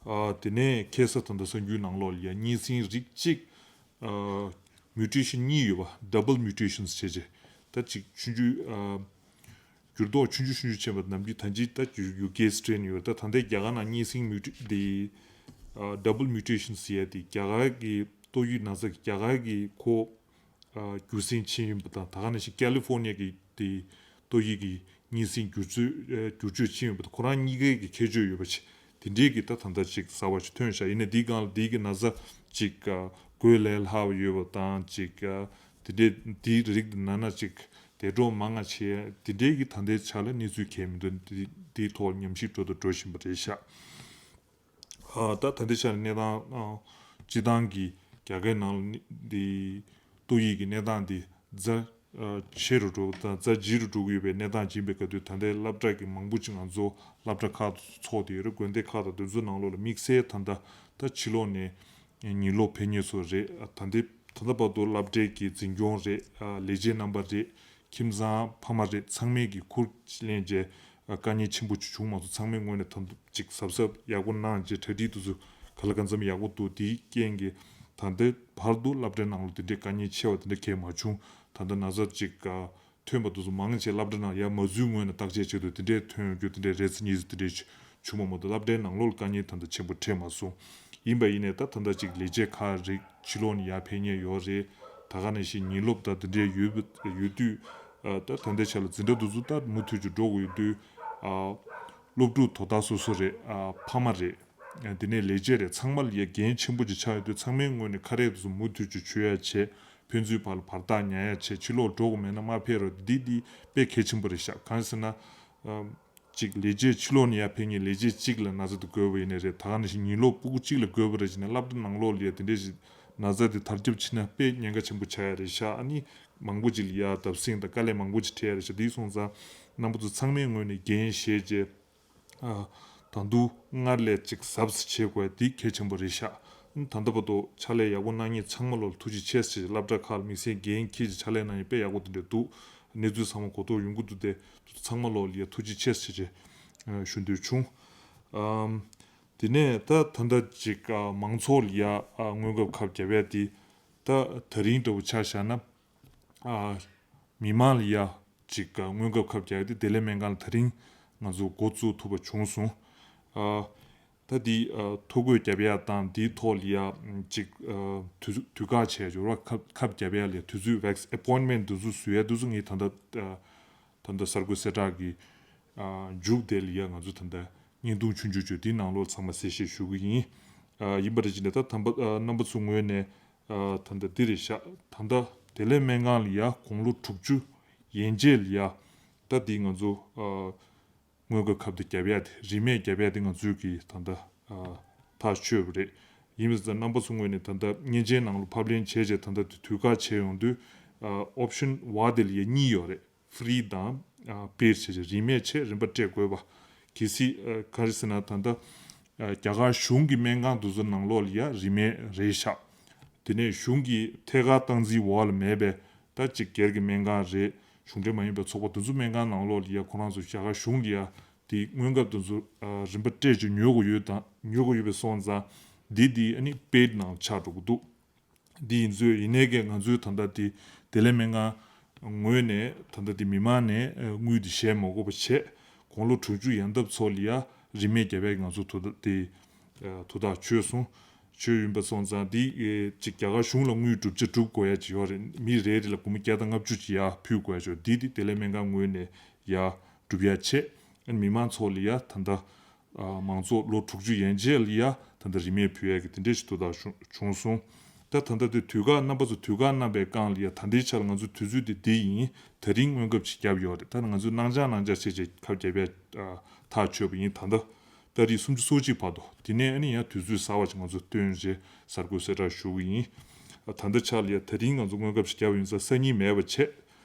ཨ། དེ་ནས་ཁ་སང་ད་ལྟ་གསར་འགྱུར་ནང་ལོགས་ལ་ཡ་གཉན་སྲིན་རིགས་གཅིག་ཨ། mutation གཉིས་ཡོད་པ། double mutations བྱས་རྗེས་ད་ཅིག་ཆུང་ཆུང་ཨ། འགྱུར་ལྡོག་ཆུང་ཆུང་ཆུང་ཆུང་ཕྱིན་པ་ནམ་རྒྱུན་ད་ཅིག་ད་ཡུ་ཡུ་ཀེ་strain ཡོད། ད་ད་ལྟའི་རྒྱ་གར་ནང་གཉན་སྲིན་muta- དེ་ཨ། double mutations ཟེར་ཡ་དེ་རྒྱ་གར་གྱི་ཏོག་དབྱིབས་ན་ཚ་གི་རྒྱ་གར་གྱི་ཁོ་ཨ། རྒྱུ་མཚན་ཕྱིན་ཡིན་པ་དང་། ད་ག་ནང་བཞིན་ཀ་ལི་ཧྥོ་ནི་ཡ་གི་དེ་ཏོག་དབྱིབས་ཀྱི་གཉན་སྲིན་འགྱུར་བཅོས་ཨ། འགྱུར་བཅོས་ཕྱིན་ཡོད་པ་དང་། ཁོ་རང་གཉིས་ཀའི་གི་ཁྱད་ཆོས་ཡོད་པ་ཅིག་དེ་འདྲའི་གི་ད་ད་ལྟ་ཅིག་གསར་པ་ཅིག་ཐོན་ཤག་ཡིན་ནའི་དེའི་སྒང་ལ་དེའི་གི་ན་ཚ་ཅིག་ཨ། འགོས་ལས་སླ་བ་ཡོད་པ་དང་། ཅིག་ཨ། དེ་འདྲའི་དེའི་རིགས་དེ་ན་ན་ཅིག་འདས་གྲོངས་མང་ང་ཆེ་དེ་འདྲའི་གི་ད་ལྟའི་ཆ་ལ་གནས་ཚུལ་གང་ཡང་མི་འདུག་དེ་དེའི་ཐོག་ཉམས་ཞིབ་འགྲོ་དང་འགྲོ་བཞིན་པ་རེད་ཤག་ཨ། ད་ད་ལྟའི་ཆ་ནས་གནས་སྟངས་ཨ། སྤྱི་བཏང་གི་རྒྱ་གར་ནང་ལ་ནི་འདི་ཏོག་དབྱིབས་ཀྱི་གནས་སྟངས་འདི་ཛ་ཨ། ཆེ་རུ་འགྲོ་བ་དང་ཛ་ལྗིད་རུ་འགྲོ་གི་ཡོད་པའི་གནས་སྟངས་ཅིག་ཡིན་པའི་སྐབས་དུས། ད་ལྟའི་སློབ་གྲྭ་གི་མང་པོ་ཅིག་ང་ཚོ་སློབ་གྲྭ་ཁག་ཏུ་ཚོགས་ཏེ་ཡོད་རེད། དགོན་སྡེ་ཁག་དང་དེ་ཚོའི་ནང་ལོགས་ལ་དམིགས་བསལ་ད་ལྟ་ད་ཕྱི་ལོགས་ནས་ཉིན་སློབ་ཕེབས་མཁན་ཚོ་རེད། ཨ། ད་ལྟའི་ད་ལྟ་བར་དུ་སློབ་གྲྭའི་གི་འཛིན་སྐྱོང་རེད། ཨ། ལས་བྱེད་རྣམ་པ་རེད། ཁྱིམ་ཚང་ཕ་མ་རེད། ཚང་མས་ཀྱི་ཁུར་ལེན་བྱས་དཀའ་ངལ་ཆེན་པོ་ཅིག་བྱུང་མ་སོང་། ཚང་མའི་ངོས་ནས་ད་དུང་ཅིག་གཟབ་གཟབ་ཡག་པོ་གནང་བྱས་གྲ་སྒྲིག་དེ་ཚོ་ག་ལ་གང་འཚམ་ཡག་པོ་འདུག་དེའི་རྐྱེན་གྱིས་ད་ལྟའི་བར་དུ་སློབ་གྲྭའི་ནང་ལ་དེ་འདྲའི་དཀའ་ངལ་ཆེ་བ་དེ་འདྲ་གང་ཡང་མ་བྱུང་། ད་ལྟ་ན་ཚ་ཅིག་ཐོན་པ་དེ་ཚོ་མང་ཆེ་སློབ་གྲྭ་ནང་ཡར་མ་འཛུལ་སྔོན་ནས་བརྟག་དཔྱད་བྱེད་དུས་དེ་འདྲའི་ཐོན་ཡོང་རྒྱུ་དེ་འདྲའི་རེ་ཚ་གཉིས་ཚ་དེ་འདྲའི་བྱུང་བ་མ་གཏོགས། སློབ་གྲྭའི་ནང་ལོགས་ལ་དཀའ་ངལ་ད་ལྟ་ཆེན་པོ་འཕྲད་མ་སོང་། ཡིན་པ་ཡིན་ནའི་ད་ད་ལྟ་ཅིག་ལས་བྱེད་ཁག་རེད། ཕྱི་ལོགས་ནས་ཡར་ཕེབས་མཁན་ཡོད་རེད། ད་ག་ནང་བཞིན་ཉིན་སློབ་དང་དེ་འདྲའི་ཡོད་ཡོད་དུས། ཨ། ད་ད་ལྟའི་ཆ་ལ་འཛིན་གྲྭ་དེ་ཚོ་ད་མུ་མཐུད་ཅིག་འགྲོ་དགོས་ཡོད་དུས། ཨ། སློབ་ཕྲུག་དོ་བདག་སོ་སོ་རེད། ཨ། ཕ་མ་རེད། ཨ། དེ་ནས་ལས་བྱེད་རེད། ཚང་མ་ལ་ཡ་འགན་ཆེན་པོ་ཅིག་ཆགས་ཡོད་དུས། ཚང་མའི་ངོས་ནས་ཁ་རས་དེ་ཚོ་མུ་མཐུད་ཅིག་གྱོན་ཡ་བྱས། ཕན་ཚུན་བར་ལ་བར་ཐག་ཉར་ཡ་བྱས། ཕྱི་ལོགས་འགྲོ་དགོས་མེད་ན་མ་ཕེབས་རོགས། འདི་འདི་དཔེ་གལ་ཆེན་པོ་རེད་ཤག་གང་ཟེར་ན། ཨ། ཅིག་ལས་བྱེད་ཕྱི་ལོགས་ནས་ཡར་ཕེབས་མཁན་ལས་བྱེད་གཅིག་ལ་ན་ཚ་དེ་འགོས་པ་ཡིན་ནའི་རེད། ད་ག་ནང་བཞིན་ཉིན་སློབ་ཕྲུ་གུ་གཅིག་ལ་འགོས་པ་རེད་བྱས་ནས། སློབ་གྲྭ་ནང་ལོགས་ལ་ཡ་དེ་འདྲས་ཞིག་ན་ཚ་དེ་དར་ཁྱབ་ཕྱིན་ན་དཔེ་ཉེན་ཁ་ཆེན་པོ་ཆགས་ཡ་རེད་ཤག་ཨ་ནི་མང་པོ་ཅིག་ལ་ཡ་བརྡབ་གསིག་དང་དཀའ་ལས་མང་པོ་ཅིག་འཕྲད་ཡ་རེད་ཤག་དེ་སོང་ཙང་རྣམ་པ་ཚོ་ཚང་མའི་ངོས་ནས་འགན་བཞེས་བྱས། ཨ། ད་དུང་སྔར་ལས་ཅིག་གཟབ་གཟབ་བྱེད་དགོས་དེ་གལ་ཆེན་པོ་རེད་ཤག་ད་ལྟ་བར་དུ་ཕྱག་ལས་ཡག་པོ་གནང་མཁན་ཚང་མ་ལོ་ལ་ཐུགས་རྗེ་ཆེ་ཟེར། སློབ་གྲྭ་ཁག་ལ་དམིགས་བསལ་འགན་འཁྱེར་ཅིག་ཕྱག་ལས་གནང་མཁན་དཔེ་ཡག་པོ་དེ་འདྲ་འདུག་གནས་ཚུལ་ཚང་མ་གོ་རྟོགས་ཡོང་གི་འདུག་སྟེ། ཚང་མ་ལོ་ལ་ཡ་ཐུགས་རྗེ་ཆེ་ཟེར་ཞུ་འདོད་བྱུང་། ཨམ། དེ་ནས་ད་ད་ལྟ་ཅིག་ཨ། མང་ཚོགས་ལ་ཡ་ཨ། སྔོན་ཁབ་ཁབ་བརྒྱབ་ཡ་དེ་ད་ད་རིང་འདྲ་བོ་ཆ་བཞག་ན། ཨ། མི་མང་ལ་ཡ་ཅིག་ཨ། སྔོན་ཁབ་ཁབ་རྒྱག་ཡ་དེ་བདེ་ལེགས་སྨན་ཁང་ལ་ད་རིང་ང་ཚོ་འགོ་བཙུགས་ཐུབ་པ་བྱུང་སོང་། ཨ། ད་འདི་ཨ། ཐོ་འགོད་རྒྱབ་ཡ་དང་འདིའི་ཐོག་ལ་ཡ་ཅིག་ཨ། དུས་ཚོད་དུས་བཀག་བྱས་འབྱོར་བ་ཁབ་ཁབ་རྒྱབ་ཡ་ལ་དུས་ཚོད་ཝེག་སི་ཨེ་པོའིན་མེན་ཊི་འདི་ཚོ་བཟོ་ཡ་འདི་ཚོ་ངས་ད་ལྟ་ཨ། ད་ལྟ་གསར་འགོད་གསལ་བསྒྲགས་ཀྱི་ཨ། མཇུག་དེ་ལ་ཡ་ང་ཚོ་ད་ལྟ་བརྙན་ཐུང་ཆུང་ཆུང་ཅིག་འདིའི་ནང་ལོགས་ཚང་མ་གསལ་བཤད་ཞུ་གི་ཡིན། ཨ། ཡིན་པ་རེད་བྱས་ནས་ད་ད་ལྟ་ཨ། རྣམ་པ་ཚོའི་ངོས་ནས་ཨ། ད་ལྟ་འདི་རེད་ཤག་ད་ལྟ་བདེ་ལེགས་སྨན་ཁང་ལ་ཡ་དགུང་ལོ་དྲུག་ཅུ་ཡན་ཆད་ལ་ཡ་ད་འདི་ང་ཚོ་ཨ། སྔོན་འགོག་ཁབ་དེ་བརྒྱབ་ཡ་དེ། རིན་མེད་བརྒྱབ་ཡ་དེ་ང་ཚོས་ཀྱིས་ད་ལྟ་ཨ། ཐག་ཆོད་པ་རེད། ཡིན་པ་ཙང་རྣམ་པ་ཚོའི་ངོས་ནས་ད་ལྟ་མཉེན་ཆས་ནང་ལ་ཕབ་ལེན་བྱས་རྗེས་ད་ལྟ་དེ་དུས་བཀག་བྱས་ཡོང་དུས། ཨ། ཨོབ་ཤན་བ་དེ་ལ་ཡ་གཉིས་ཡོད་རེད། ཧྥི་རི་དང་ཨ། པེཌ་བྱས་རྗེས་རིན་མེད་བྱས་རིན་པ་སྤྲད་དགོས་པ། གལ་སྲིད་ཨ། ག་རེ་ཟེར་ན་ད་ལྟ་ཨ། རྒྱ་གར་གཞུང་གི་སྨན་ཁང་དེ་ཚོ་ནང་ལོགས་ལ་ཡ་རིན་མེད་རེད་ཤག་དེ་ནས་གཞུང་གི་ཐད་ཀར་སྟངས་འཛིན་འོག་ལ་མེད་པའི་ད་ཅིག་སྒེར་གྱི་སྨན་ཁང་རེད། གཞུང་འབྲེལ་མ་ཡིན་པའི་ཚོགས་པ་དེ་ཚོ་སྨན་ཁང་ནང་ལོགས་ལ་ཡ་ཁོ་རང་ཚོ་རྒྱ་གར་གཞུང་ལ་ཡ་དེ་སྔོན་ཁབ་དེ་ཚོ་ཨ། རིན་པ་སྤྲད་ཅིག་ཉོ་དགོས་ཡོད་དང་ཉོ་དགོས་ཡོད་པའི་སོང་ཙང་འདི་དེ་ཨ་ནི་པེཌ་ནང་ཆགས་འགྲོ་གི་འདུག་འདི་ཡིན་ཚོད་ཡིན་ནའི་གི་ང་ཚོའི་ད་ལྟ་དེ་བདེ་ལེགས་སྨན་ཁང་ངོས་ནས་ད་ལྟ་དེ་མི་མང་ནས་ཨ། དངུལ་དེ་བཞེས་མ་དགོས་པ་བྱས། དགུང་ལོ་དྲུག་ཅུ་ཡན་འདབ་ཚོ་ལ་ཡ་རིན་མེད་བརྒྱབ་ཡ་གི་ང་ཚོ་དོ་བདག་དེ་ཨ། དོ་བདག་ཆོད་སོང་། ཆོད་ཡིན་པ་སོང་ཙང་འདི་ཨེ། ཅིག་རྒྱ་གར་གཞུང་ལ་དངུལ་བསྒྲུབ་བྱ་བསྒྲུབ་དགོས་ཡ་ཅིག་ཡོད་རེད། མི་རེ་རེ་ལ་སྒོར་མོ་བརྒྱ་དང་ལྔ་བཅུ་ཅིག་ཡར་ཕུལ་དགོས་ཡ་ཅིག་འདི་དེ་བདེ་ལེགས་སྨན་ཁང་ངོས་ནས་ཡར་བསྒྲུབ་ཡ་བྱས། ཨ་ནི་མི་མང་ཚོ་ལ་ཡ་ད་ལྟ་ཨ། མང་ཚོགས་ལོ་དྲུག་ཅུ་ཡན་ཆད་ལ་ཡ་ད་ལྟ་རིན་མེད་ཕུལ་ཡ་གི་དེ་འདྲས་ཞིག་དོ་བདག་བྱུང་སོང་། ད་ད་ལྟ་དེ་དུས་བཀག་རྣམ་པ་ཚོ་དུས་བཀག་གནང་པའི་སྒང་ལ་ཡ་ད་ལྟའི་ཆར་ང་ཚོ་དུས་ཚོད་དེ་འདི་ཡིན། ད་རིང་སྔོན་ཁབ་ཅིག་བརྒྱབ་ཡོད་རེད། ད་ང་ཚོས་གནང་འཆར་གནང་འཆར་བྱས་བྱས་ཁབ་བརྒྱབ་ཡ་ཨ། ཐག་ཆོད་པ་ཡིན། ད་ལྟ་ཏ་རིག་སུམ་ཅུ་སོ་གཅིག་བར་དུ། དེ་ནས་ཨ་ནི་ཡང་དུས་ཚོད་གསར་བ་ཞིག་ང་ཚོ་བཏོན་རྗེས་གསར་འགོད་གསལ་བསྒྲགས་ཞུ་གི་ཡིན། ད་ལྟ་ཆར་ལ་ཡ་ད་རིང་ང་ཚོ་སྔོན་ཁབ་ཞིག་བརྒྱབ་ཡིན་ཙང་སང་ཉིན་མེད་པ་བྱས།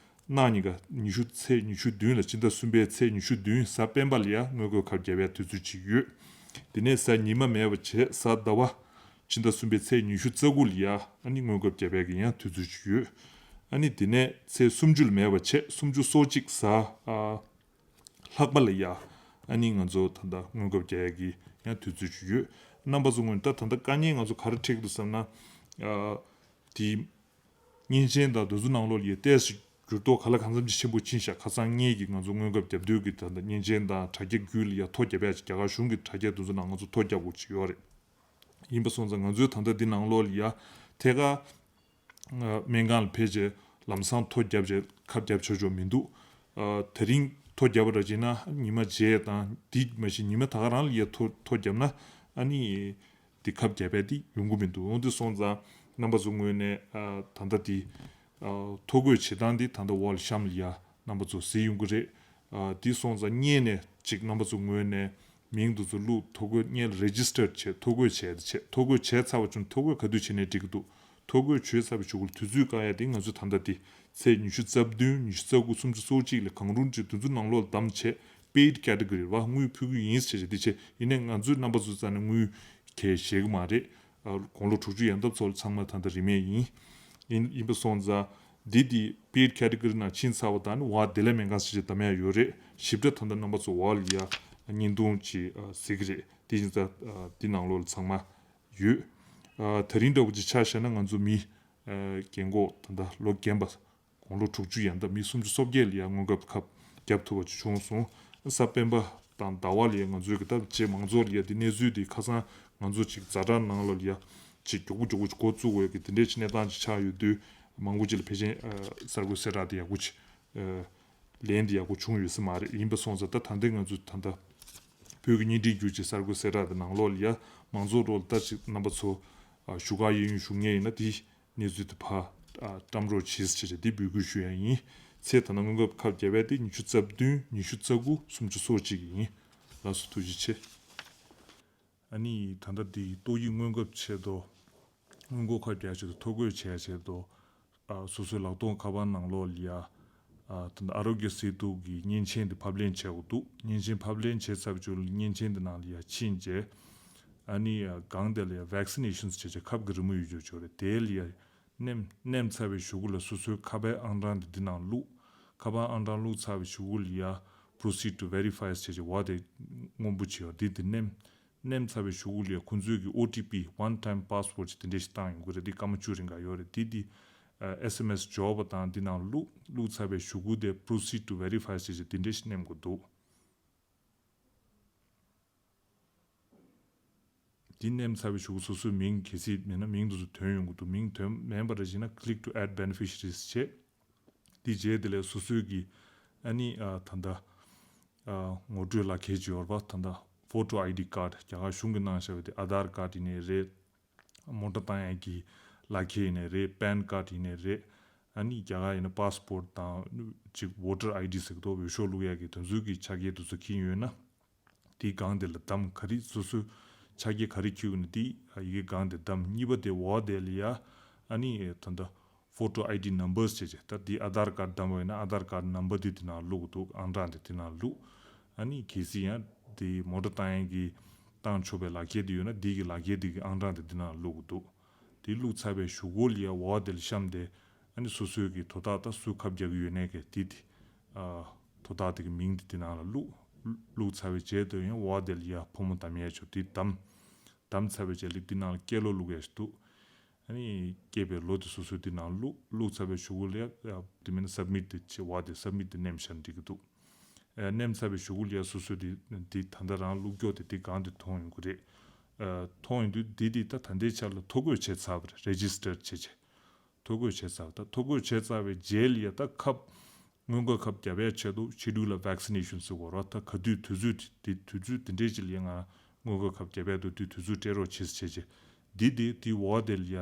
གནངས་ཉིན་ག་ཉི་ཤུ་ཚེས་ཉི་ཤུ་བདུན་ལ་ཕྱི་ཟླ་གསུམ་པའི་ཚེས་ཉི་ཤུ་བདུན་གཟའ་སྤེན་པ་ལ་ཡ་སྔོན་འགོག་ཁབ་བརྒྱབ་ཡ་དུས་ཚོད་ཅིག་ཡོད། དེ་ནས་གཟའ་ཉི་མ་མེད་པ་བྱས་གཟའ་ཟླ་བ་ཕྱི་ཟླ་གསུམ་པའི་ཚེས་ཉི་ཤུ་རྩ་དགུ་ལ་ཡ་ཨ་ནི་སྔོན་འགོག་བརྒྱབ་ཡ་གི་ཡང་དུས་ཚོད་ཅིག་ཡོད། ཨ་ནི་དེ་ནས་ཚེས་སུམ་ཅུ་ལ་མེད་པ་བྱས། སུམ་ཅུ་སོ་གཅིག་གཟའ་ཨ་ལྷག་པ་ལ་ཡ། ཨ་ནི་ང་ཚོ་ད་ལྟ་སྔོན་ཁབ་རྒྱག་ཡ་གི་ཡང་དུས་ཚོད་ཅིག་ཡོད། རྣམ་པ་ཚོ་ངོས་ད་ད་ལྟ་དཀའ་ངལ་ང་ཚོ་ག་རེ་འཕྲད་ཀྱི་འདུག་བསམ་ན། ཨ་དེ་མཉེན་ཆས་དང་དེ་ཚོ་ནང་ལོགས་ལ་ཡ་ཏོག་ཙམ་འགྱུར་ལྡོག་ག་ལ་གང་འཚམ་ཅིག་ཆེན་པོ་ཕྱིན་ཤག་ཁ་སང་ངེད་ཀྱིས་ང་ཚོ་སྔོན་ཁབ་རྒྱབ་དུས་ཀྱི་ད་ལྟ་མཉེན་ཆས་དང་དྲ་རྒྱ་བརྒྱུད་ལ་ཡ་ཐོ་རྒྱབ་ཡ་ཅིག་རྒྱ་གར་གཞུང་གི་དྲ་རྒྱ་དེ་ཚོ་ནང་ང་ཚོ་ཐོ་རྒྱབ་དགོས་ཅིག་ཡོད་རེད། ཡིན་པ་སོང་ཙང་ང་ཚོའི་ད་ལྟ་འདི་ནང་ལོགས་ལ་ཡ་ཐད་ཀར་སྨན་ཁང་ལ་ཕེབས་བྱས་ལམ་སང་ཐོ་བརྒྱབ་བྱས་ཁབ་བརྒྱབ་ཆོག་ཆོག་མི་འདུག་ཨ་དེ་རིང་ཐོ་བརྒྱབ་པ་འདྲ་བྱས་ན་ཉི་མ་རྗེས་དང་འདི་མ་གཞི་ཉི་མ་ད་ག་རང་ལ་ཡ་ཐོ་ཐོ་བརྒྱབ་ན་ཨ་ནི་འདི་ཁབ་བརྒྱབ་པ་འདི་ཡོང་གི་མི་འདུག་འོ་འདི་སོང་ཙང་རྣམ་པ་ཚོ་ངོས་ནས་ཨ་ད་ལྟ་འདི་ཨ་ཐོ་འགོད་བྱེད་སྟངས་འདི་ད་ལྟ་འོག་ལ་གཤམ་ལ་ཡ་རྣམ་པ་ཚོ་གཟིགས་ཡོང་གི་རེད། ཨ་འདི་སོང་ཙང་སྔོན་ནས་ཅིག་རྣམ་པ་ཚོ་ངོས་ནས་མིང་འདི་ཚོ་བླུགས། ཐོ་འགོད་སྔོན་ལ་རེ་ཇི་སི་ཊར་བྱས། ཐོ་འགོད་བྱས་ཏེ་བྱས། ཐོ་འགོད་བྱས་ཚར་བ་བྱུང་། ཐོ་འགོད་ག་དུས་བྱས་ནས་འགྲིག་གི་འདུག་ཐོ་འགོད་བྱས་ཚར་བའི་གཞུག་གུ་དུས་ཚོད་བཀག་ཡ་དེ་ང་ཚོས་ད་ལྟ་དེ་ཚེས་ཉི་ཤུ་རྩ་བདུན། ཉི་ཤུ་རྩ་དགུ། སུམ་ཅུ་སོ་གཅིག་ལ་གང་རུང་ཅིག་དུས་ཚོད་ནང་ལོགས་ལ་བདམས་བྱས་པེ་ཌི་ཀེ་ཊི་གོ་རི་རེད་བ། དངུལ་ཕུལ་གི་ཡིན་ཟེར་བྱས་དེ་བྱས། ཡིན་ནའི་ང་ཚོས་རྣམ་པ་ཚོ་རྩ་ནས་དངུལ་གས་བཞེས་གི་མ་རེད། ཨ་དགུང་ལོ་དྲུག་ཅུ་ཡན་འདབ་ཚོ་ལ་ཚང་མ་ད་ལྟ་རིན་མེད་ཡིན། ཡིན་ཡིན་པ་སོང་ཙང་འདི་དེ་པེ་ཌི་ཀེ་ཊི་གོ་རི་ནང་ཕྱིན་ཚར་བ་དང་ནི་འོག་དེ་ལ་སྨན་ཁང་ཟེར་བྱས་བདམས་ཡ་ཡོད་རེད། ཞིབ་ཕྲ་ད་ལྟ་རྣམ་པ་ཚོ་འོག་ལ་ཡ་བརྙན་ཐུང་ཅིག་ཨ་གཟིགས་གི་རེད། དེ་ཡིན་ཙང་ཨ་འདི་ནང་ལོགས་ལ་ཚང་མ་ཡོད། ཨ་དེ་རིང་འདྲ་བོ་ཅིག་ཆ་བཞག་ན་ང་ཚོ་མི་ཨ་རྒན་གོག་ད་ལྟ་ལོ་རྒན་པ་དགུང་ལོ་དྲུག་ཅུ་ཡན་འདབ་མི་སུམ་ཅུ་སོ་བརྒྱད་ལ་ཡ་སྔོན་ཁབ་ཁབ་བརྒྱབ་ཐུབ་པ་ཅིག་བྱུང་སོང་། གཟའ་སྤེན་པ་དང་ཟླ་བ་ལ་ཡ་ང་ཚོའི་གི་ད་རྗེས་མང་ཚོགས་ལ་ཡ་འདི་གནས་ཚུལ་འདི་ཁ་སང་ང་ཚོ་ཅིག་ཛ་དྲག་ནང་ལོགས་ལ་ཡ་ཅིག་མགྱོགས་པོ་མགྱོགས་པོ་ཅིག་འགོ་བཙུགས་དགོས་ཡ་གི་དེ་འདྲའི་ཅིག་གནས་སྟངས་ཅིག་ཆགས་ཡོད་དུས་མང་པོ་ཅིག་ལ་ཕལ་ཆེར་ཨ་གསར་འགོད་གསལ་བསྒྲགས་འདི་ཡག་པོ་ཅིག་ཨ་ལན་འདི་ཡག་པོ་བྱུང་ཡོད་ས་མ་རེད། ཡིན་པ་སོང་ཙང་ད་ད་ལྟའི་ང་ཚོ་ད་ལྟ་བོད་ཀྱི་བརྙན་འཕྲིན་བརྒྱུད་ཀྱི་གསར་འགོད་གསལ་བསྒྲགས་འདི་ནང་ལོགས་ལ་ཡ་མང་ཚོགས་རོགས་ལ་ད་ཅིག་རྣམ་པ་ཚོ་ཨ་བཞུགས་སྒར་གཡས་གཡོན་བཞུགས་མཁན་ཡིན་ན་དེ་གནས་ཚུལ་དེ་ཕར་ཨ་བཀྲམ་རོགས་བྱེད་ཟེར་བྱས་དེ་འབོད་སྐུལ་ཞུ་ཡ་ཡིན། ཚེས་ད་ལྟ་སྔོན་ཁབ་ཁབ་བརྒྱབ་པ་དེ་ཉི་ཤུ་རྩ་བདུན། ཉི་ཤུ་རྩ་དགུ། སུམ་ཅུ་སོ་གཅིག་ཡིན། ལགས་སོ། ཐུགས་རྗེ་ཆེ། ཨ་ནི་ད་ལྟ་དེ་ཏོག་དབྱིབས་སྔོན་ཁབ་ཆེད་དུ་སྔོན་འགོག་ཁབ་རྒྱག་ཆེད་དུ་ཐོ་འགོད་བྱས་ཆེད་དུ་ཨ་སོ་སོའི་ལག་ཐོགས་ཁ་པར་ནང་ལོགས་ལ་ཡ་ཨ་ད་ལྟ་ཨ་རོ་གྱ་སེ་ཏུ་གི་མཉེན་ཆས་དེ་ཕབ་ལེན་བྱེད་དགོས་འདུག་མཉེན་ཆས་ཕབ་ལེན་བྱས་ཚར་བའི་རྗེས་ལ་མཉེན་ཆས་དེ་ནང་ལ་ཡ་ཕྱིན་རྗེས་ཨ་ནི་ཨ་སྒང་དེ་ལ་ཡ་ཝེག་སི་ནེ་ཤན་བྱས་བྱས་ཁབ་ཀྱི་རི་མོ་ཡོད་ཆོག་ཆོག་རེད། དེ་ལ་ཡ་མནན་མནན་ཚར་བའི་གཞུག་གུ་ལ་སོ་སོའི་ཁ་པར་ཨང་གྲངས་དེ་འདི་ནང་བླུགས། ཁ་པར་ཨང་གྲངས་བླུགས་ཚར་བའི་གཞུག་གུ་ལ་ཡ་Proceed to Verify་བྱས་བྱས་འོག་དེ་སྔོན་པོ་བྱས་ཡོད་དེ་དེ་མནན། མནན་ཚར་བའི་གཞུག་གུ་ལ་ཡ་ཁོང་ཚོས་ཀྱི་ཨོ་ཊི་པི་One Time Password ཅིག་དེ་འདྲས་ཤིག་བཏང་ཡོང་གི་རེད། དེ་སྐར་མ་བཅུ་རིང་ག་ཡོད་རེད། དེ་དེ་ཨེས་ཨེམ་ཨེས་འབྱོར་བ་དང་འདི་ནང་བླུགས། བླུགས་ཚར་བའི་གཞུག་གུ་དེ་Proceed to Verify ཞེས་བྱས་དེ་འདྲས་ཤིག་མནན་དགོས་འདུག་དེ་མནན་ཚར་བའི་གཞུག་གུ་སོ་སོའི་མིང་གལ་སྲིད་མེད་ན་མིང་དེ་ཚོ་ཐོན་ཡོང་གི་འདུག་མིང་ཐོན་མེད་པ་འདྲ་ཞིག་ན་Click to Add Beneficiaries བྱས། དེ་རྗེས་དེ་ལས་སོ་སོའི་གི་ཨ་ནི་ཨ་ད་ལྟ་ཨ་ངོ་སྤྲོད་ལག་ཁྱེར་ཅིག་ཡོད་རེད་པ། ད་ལྟ་Photo I D card རྒྱ་གར་གཞུང་གིས་གནང་བཞག་པའི་དེ་Aadhaar card ཡིན་ནའི་རེད། མོ་ཊ་བཏང་ཡག་གི་ལག་ཁྱེར་ཡིན་ནའི་རེད། Pan card ཡིན་ནའི་རེད། ཨ་ནི་རྒྱ་གར་ཡིན་ན་passport དང་ཅིག་Voter I D ཟེར་གི་འདུག་འོས་ཤོག་བླུག་ཡག་གི་དེ་ཚོའི་གི་ཆ་རྐྱེན་དེ་ཚོ་འཁྱེར་ཡོད་ན། དེའི་སྒང་དེ་ལ་བདམས། ག་རེ་སོ་སོའི་ཆ་རྐྱེན་ག་རེ་འཁྱེར་ཡོད་ན་དེ་ཡི་གེ་སྒང་དེ་བདམས། གཉིས་པ་དེ་འོག་དེ་ལ་ཡ་ཨ་ནི་ད་ལྟ་Photo I D numbers བྱས་བྱས། ད་དེ་Aadhaar card བདམས་པ་ཡིན་ན་Aadhaar card number དེ་དེ་ནང་བླུག་འདུག་ཨང་གྲངས་དེ་དེ་ནང་བླུག་ཨ་ནི་གལ་སྲིད་ཡང་དེ་མོ་ཊ་བཏང་ཡག་གི་བཏང་ཆོག་པའི་ལག་ཁྱེར་དེ་ཡོད་ན་དེ་གི་ལག་ཁྱེར་དེ་གི་ཨང་གྲངས་དེ་དེ་ནང་བླུག་འདུག་དེ་བླུགས་ཚར་བའི་གཞུག་གུ་ལ་ཡ་འོག་དེ་ལ་གཤམ་དེ་ཨ་ནི་སོ་སོའི་གི་དོ་བདག་ད་སུ་ཁབ་རྒྱག་གི་ཡོད་ནའི་གི་དེ་དེ་ཨ་དོ་བདག་དེ་གི་མིང་དེ་དེ་ནང་ལ་བླུག་བླུགས་ཚར་བའི་རྗེས་དུ་ཡང་འོག་དེ་ལ་ཡ་ཕོ་མོ་བདམས་ཡས་ཆོག་དེ་བདམས། བདམས་ཚར་བའི་རྗེས་ལ་དེ་ནང་ལ་སྐྱེས་ལོ་བླུག་ཡས་ཤིག་འདུག་ཨ་ནི་སྐྱེས་པའི་ལོ་དེ་སོ་སོའི་དེ་ནང་བླུག་བླུགས་ཚར་བའི་གཞུག་གུ་ལ་ཡ་དེ་མིན་ན་Submit དེ་བྱེད་འོག་དེ་Submit དེ་མནན་བཞག་ན་འགྲིག་གི་འདུག་ཨ་མནན་ཚར་བའི་གཞུག་གུ་ལ་ཡ་སོ་སོའི་དེ་དེ་ད་ལྟ་རང་བླུགས་ཀྱོག་དེ་དེ་སྒང་དེ་མཐོང་ཡོང་གི་རེད། ཨ་མཐོང་ཡོང་དུས་དེ་དེ་ད་ད་ལྟའི་ཆར་ལ་ཐོ་འགོད་བྱས་ཚར་བ་རེད། Register བྱས་བྱས། ཐོ་འགོད་བྱས་ཚར། ད་ཐོ་འགོད་བྱས་ཚར་བའི་རྗེས་ལ་ཡ་ད་ཁབ་སྔོན་འགོག་ཁབ་བརྒྱབ་ཡ་ཆེད་དུ་Schedule of Vaccination ཟེར་བ་རོ། ད་ག་དུས་དུས་ཚོད་དེ་དུས་ཚོད་དེ་འདྲས་ཅིག་ལ་ཡ་ང་སྔོན་འགོག་ཁབ་བརྒྱབ་ཡ་འདུག་དུས་དུས་ཚོད་སྤྲད་རོགས་བྱེད་ཟེར་བྱས་བྱས། འདི་དེ་དེའི་འོག་དེ་ལ་ཡ་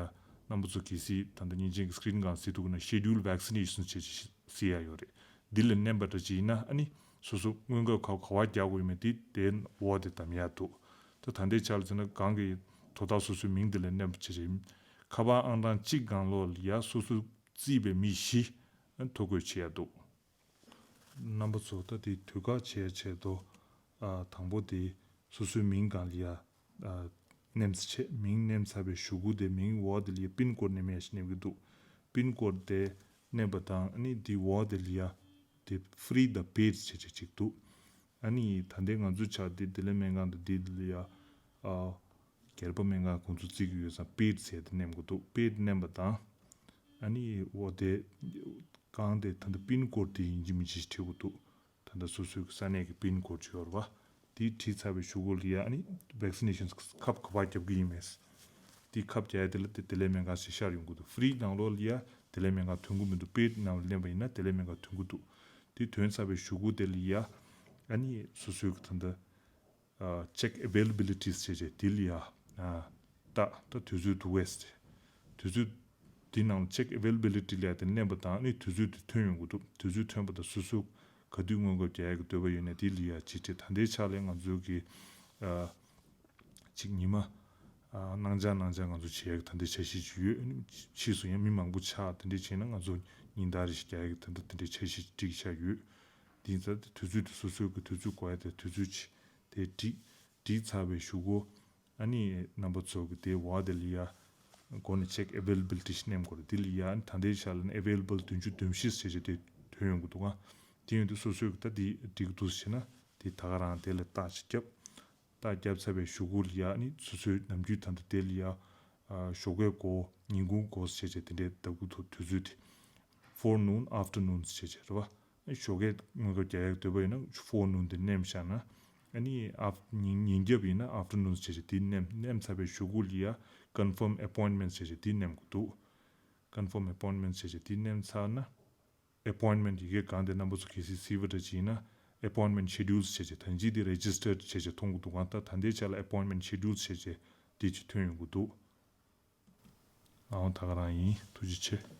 རྣམ་པ་ཚོ་གལ་སྲིད་ད་ལྟ་མཉེན་ཆས་ཀྱི་screen སྒང་གཟིགས་འདུག་ན་Schedule Vaccination བྱས་བྱས་གཟིགས་ཡ་ཡོད་རེད། འདི་ལ་མནན་པ་འདྲ་ཅིག་ཡིན་ན་ཨ་ནི་སོ་སོ་སྔོན་འགོག་ཁབ་ག་པར་རྒྱག་དགོས་ཡོད་མེད་དེ་དེའི་འོག་དེ་བདམས་ཡ་འདུག་ད་ད་ལྟའི་ཆར་ལ་ཟེར་ན་སྒང་གི་དོ་བདག་སོ་སོའི་མིང་དེ་ལ་མནན་པ་བྱས་རེད། ཁ་པར་ཨང་གྲངས་གཅིག་སྒང་ལོགས་ལ་ཡ་སོ་སོ་རྩིས་པའི་མི་བཞི་ཐོ་འགོད་བྱེད་ཡ་འདུག་རྣམ་པ་ཚོ་ད་དེ་དུས་བཀག་བྱེད་ཆེད་དུ་ཨ་དང་པོ་དེ་སོ་སོའི་མིང་སྒང་ལ་ཡ་ཨ་མནན་ཚེ་བྱས། མིང་མནན་ཚར་བའི་གཞུག་གུ་དེ་མིང་འོག་དེ་ལ་ཡ་PIN code མནན་ཡ་ཞིག་མནན་གྱི་འདུག PIN code དེ་ མནན་པ་དང་ཨ་ནི་དེའི་འོག་དེ་ལ་ཡ་དེ་free་དང་paid་བྱས་བྱས་ཅིག་འདུག་ཨ་ནི་ད་ལྟའི་ང་ཚོ་ཆ་དེ་བདེ་ལེགས་སྨན་ཁང་དང་དེ་ལ་ཡ་ཨ་སྒེར་པ་སྨན་ཁང་ཁོང་ཚོ་བརྩི་གི་ཡོད་ཙང་paid་ཟེར་དེ་མནན་དགོས་འདུག paid་མནན་པ་དང་ཨ་ནི་འོག་དེ་སྒང་དེ་ད་ལྟ་pin code་དེ་ཡིན་གཅིག་མིན་གཅིག་བྲིས་དགོས་འདུག་ད་ལྟ་སོ་སོའི་ས་གནས་ཀྱི་pin code་ཅིག་ཡོད་རེད་བ། དེ་བྲིས་ཚར་བའི་གཞུག་གུ་ལ་ཡ་ཨ་ནི་vaccinations་ཁབ་ག་པར་རྒྱབ་ཀྱི་ཡིན་མེད། དེ་ཁབ་རྒྱག་ཡ་དེ་ལ་དེ་བདེ་ལེགས་སྨན་ཁང་ཞིག་ཤར་ཡོང་གི་འདུག free་ནང་ལོགས་ལ་ཡ་བདེ་ལེགས་སྨན་ཁང་ཐོན་གི་མི་འདུག paid་ནང་ལ་ལེན་པ་ཡིན་ན་བདེ་ལེགས་སྨན་ཁང་ཐོན་གི་འདུག་དེ་ཐོན་ཚར་བའི་གཞུག་གུ་དེ་ལ་ཡ་ཨ་ནི་སོ་སོའི་ད་ལྟ་check availabilities་བྱས་རྗེས་དེ་ལ་ཡ་ད་ད་དུས་ཚོད་འདུག་གས་དུས་ཚོད། དེ་ནང་check availability་ལ་དེ་མནན་པ་དང་ནི་དུས་ཚོད་དེ་ཐོན་ཡོང་གི་འདུག་དུས་ཚོད་ཐོན་པ་དང་སོ་སོ་ག་དུས་སྔོན་འགོག་རྒྱག་ཡག་གི་འདོད་པ་ཡོད་ན་དེ་ལ་ཡ་ཅིག་དེ་ད་ལྟའི་ཆ་ལས་ང་ཚོའི་གི་ཨ་ཅིག་ཉི་མ་ཨ་གནང་འཆར་གནང་འཆར་ང་ཚོ་བྱེད་ཡག་གི་ད་ལྟའི་འཆར་གཞི་ཅིག་ཡོད། ཕྱིས་སུ་ཡང་མི་མང་པོ་ཆགས་དེ་འདྲས་བྱས་ན་ང་ཚོ་ཉིན་ལྟར་རེ་ཞིག་རྒྱག་ཡག་གི་ད་ལྟ་དེ་འདྲའི་འཆར་གཞི་ཅིག་བསྒྲིགས་བཞག་ཡོད། དེ་ཡིན་ཙང་དེ་དུས་ཚོད་དེ་སོ་སོའི་གི་དུས་ཚོད་འགོར་ཡ་དེ་དུས་ཚོད་ཅིག་དེ་བསྒྲིགས་བསྒྲིགས་ཚར་བའི་གཞུག་གུ། ཨ་ནི་རྣམ་པ་ཚོ་གི་དེའི་འོག་དེ་ལ་ཡ་སྒོ་ནས་check availability་ཞིག་མནན་དགོས་རེད། དེ་ལ་ཡ་ཨ་ནི་ད་ལྟའི་ཆ་ལ་ནི་available་བདུན་ཅུ་དོན་བཞི་ཟེར་བྱས་དེ་ཐོན་ཡོང་གི་འདུག་ག་དེ་ཡོང་དུས་སོ་སོའི་གི་ད་དེ་འགྲིག་འདུག་ཟེར་ན་དེ་ད་ག་རང་དེ་ལ་རྟགས་ཅིག་བརྒྱབ། རྟགས་བརྒྱབ་ཚར་བའི་གཞུག་གུ་ལ་ཡ་ཨ་ནི་སོ་སོའི་ནམ་རྒྱུན་ད་ལྟ་དེ་ལ་ཡ་ཨ་ཞོགས་ཀས་འགོ་ཉིན་གུང་འགོ་ཟེར་བྱས་དེ་འདྲའི་ལྟ་བུ་ཐོག་དུས་ཚོད་དེ་forenoon afternoon་ཟེར་བྱས་རེད་བ། ཞོགས་ཀས་སྔོན་འགོག་རྒྱག་ཡག་འདོད་པ་ཡིན་ན་forenoon་དེ་མནན་བཞག་ན། ཨ་ནི་ཨབ་ཉིན་ཉིན་རྒྱབ་ཡིན་ན་afternoon་བྱས་བྱས་དེ་མནན་མནན་ཚར་བའི་གཞུག་གུ་ལ་ཡ་confirm appointment་བྱས་བྱས་དེ་མནན་དགོས་འདུག confirm appointment་བྱས་བྱས་དེ་མནན་ཚར་ན། appointment་ཡི་གེ་གང་དེ་རྣམ་པ་ཚོ་གལ་སྲིད་སིལ་བར་འདྲ་ཅིག་ཡིན་ན་appointment schedules་བྱས་བྱས་ད་ཅི་དེ་registered་བྱས་བྱས་མཐོང་གི་འདུག་ག་ད་ད་ལྟའི་ཆ་ལ་appointment schedules་བྱས་བྱས་དེ་ཅིག་ཐོན་ཡོང་གི་འདུག་ཨའོ་ད་ག་རང་ཡིན། ཐུགས་རྗེ་ཆེ།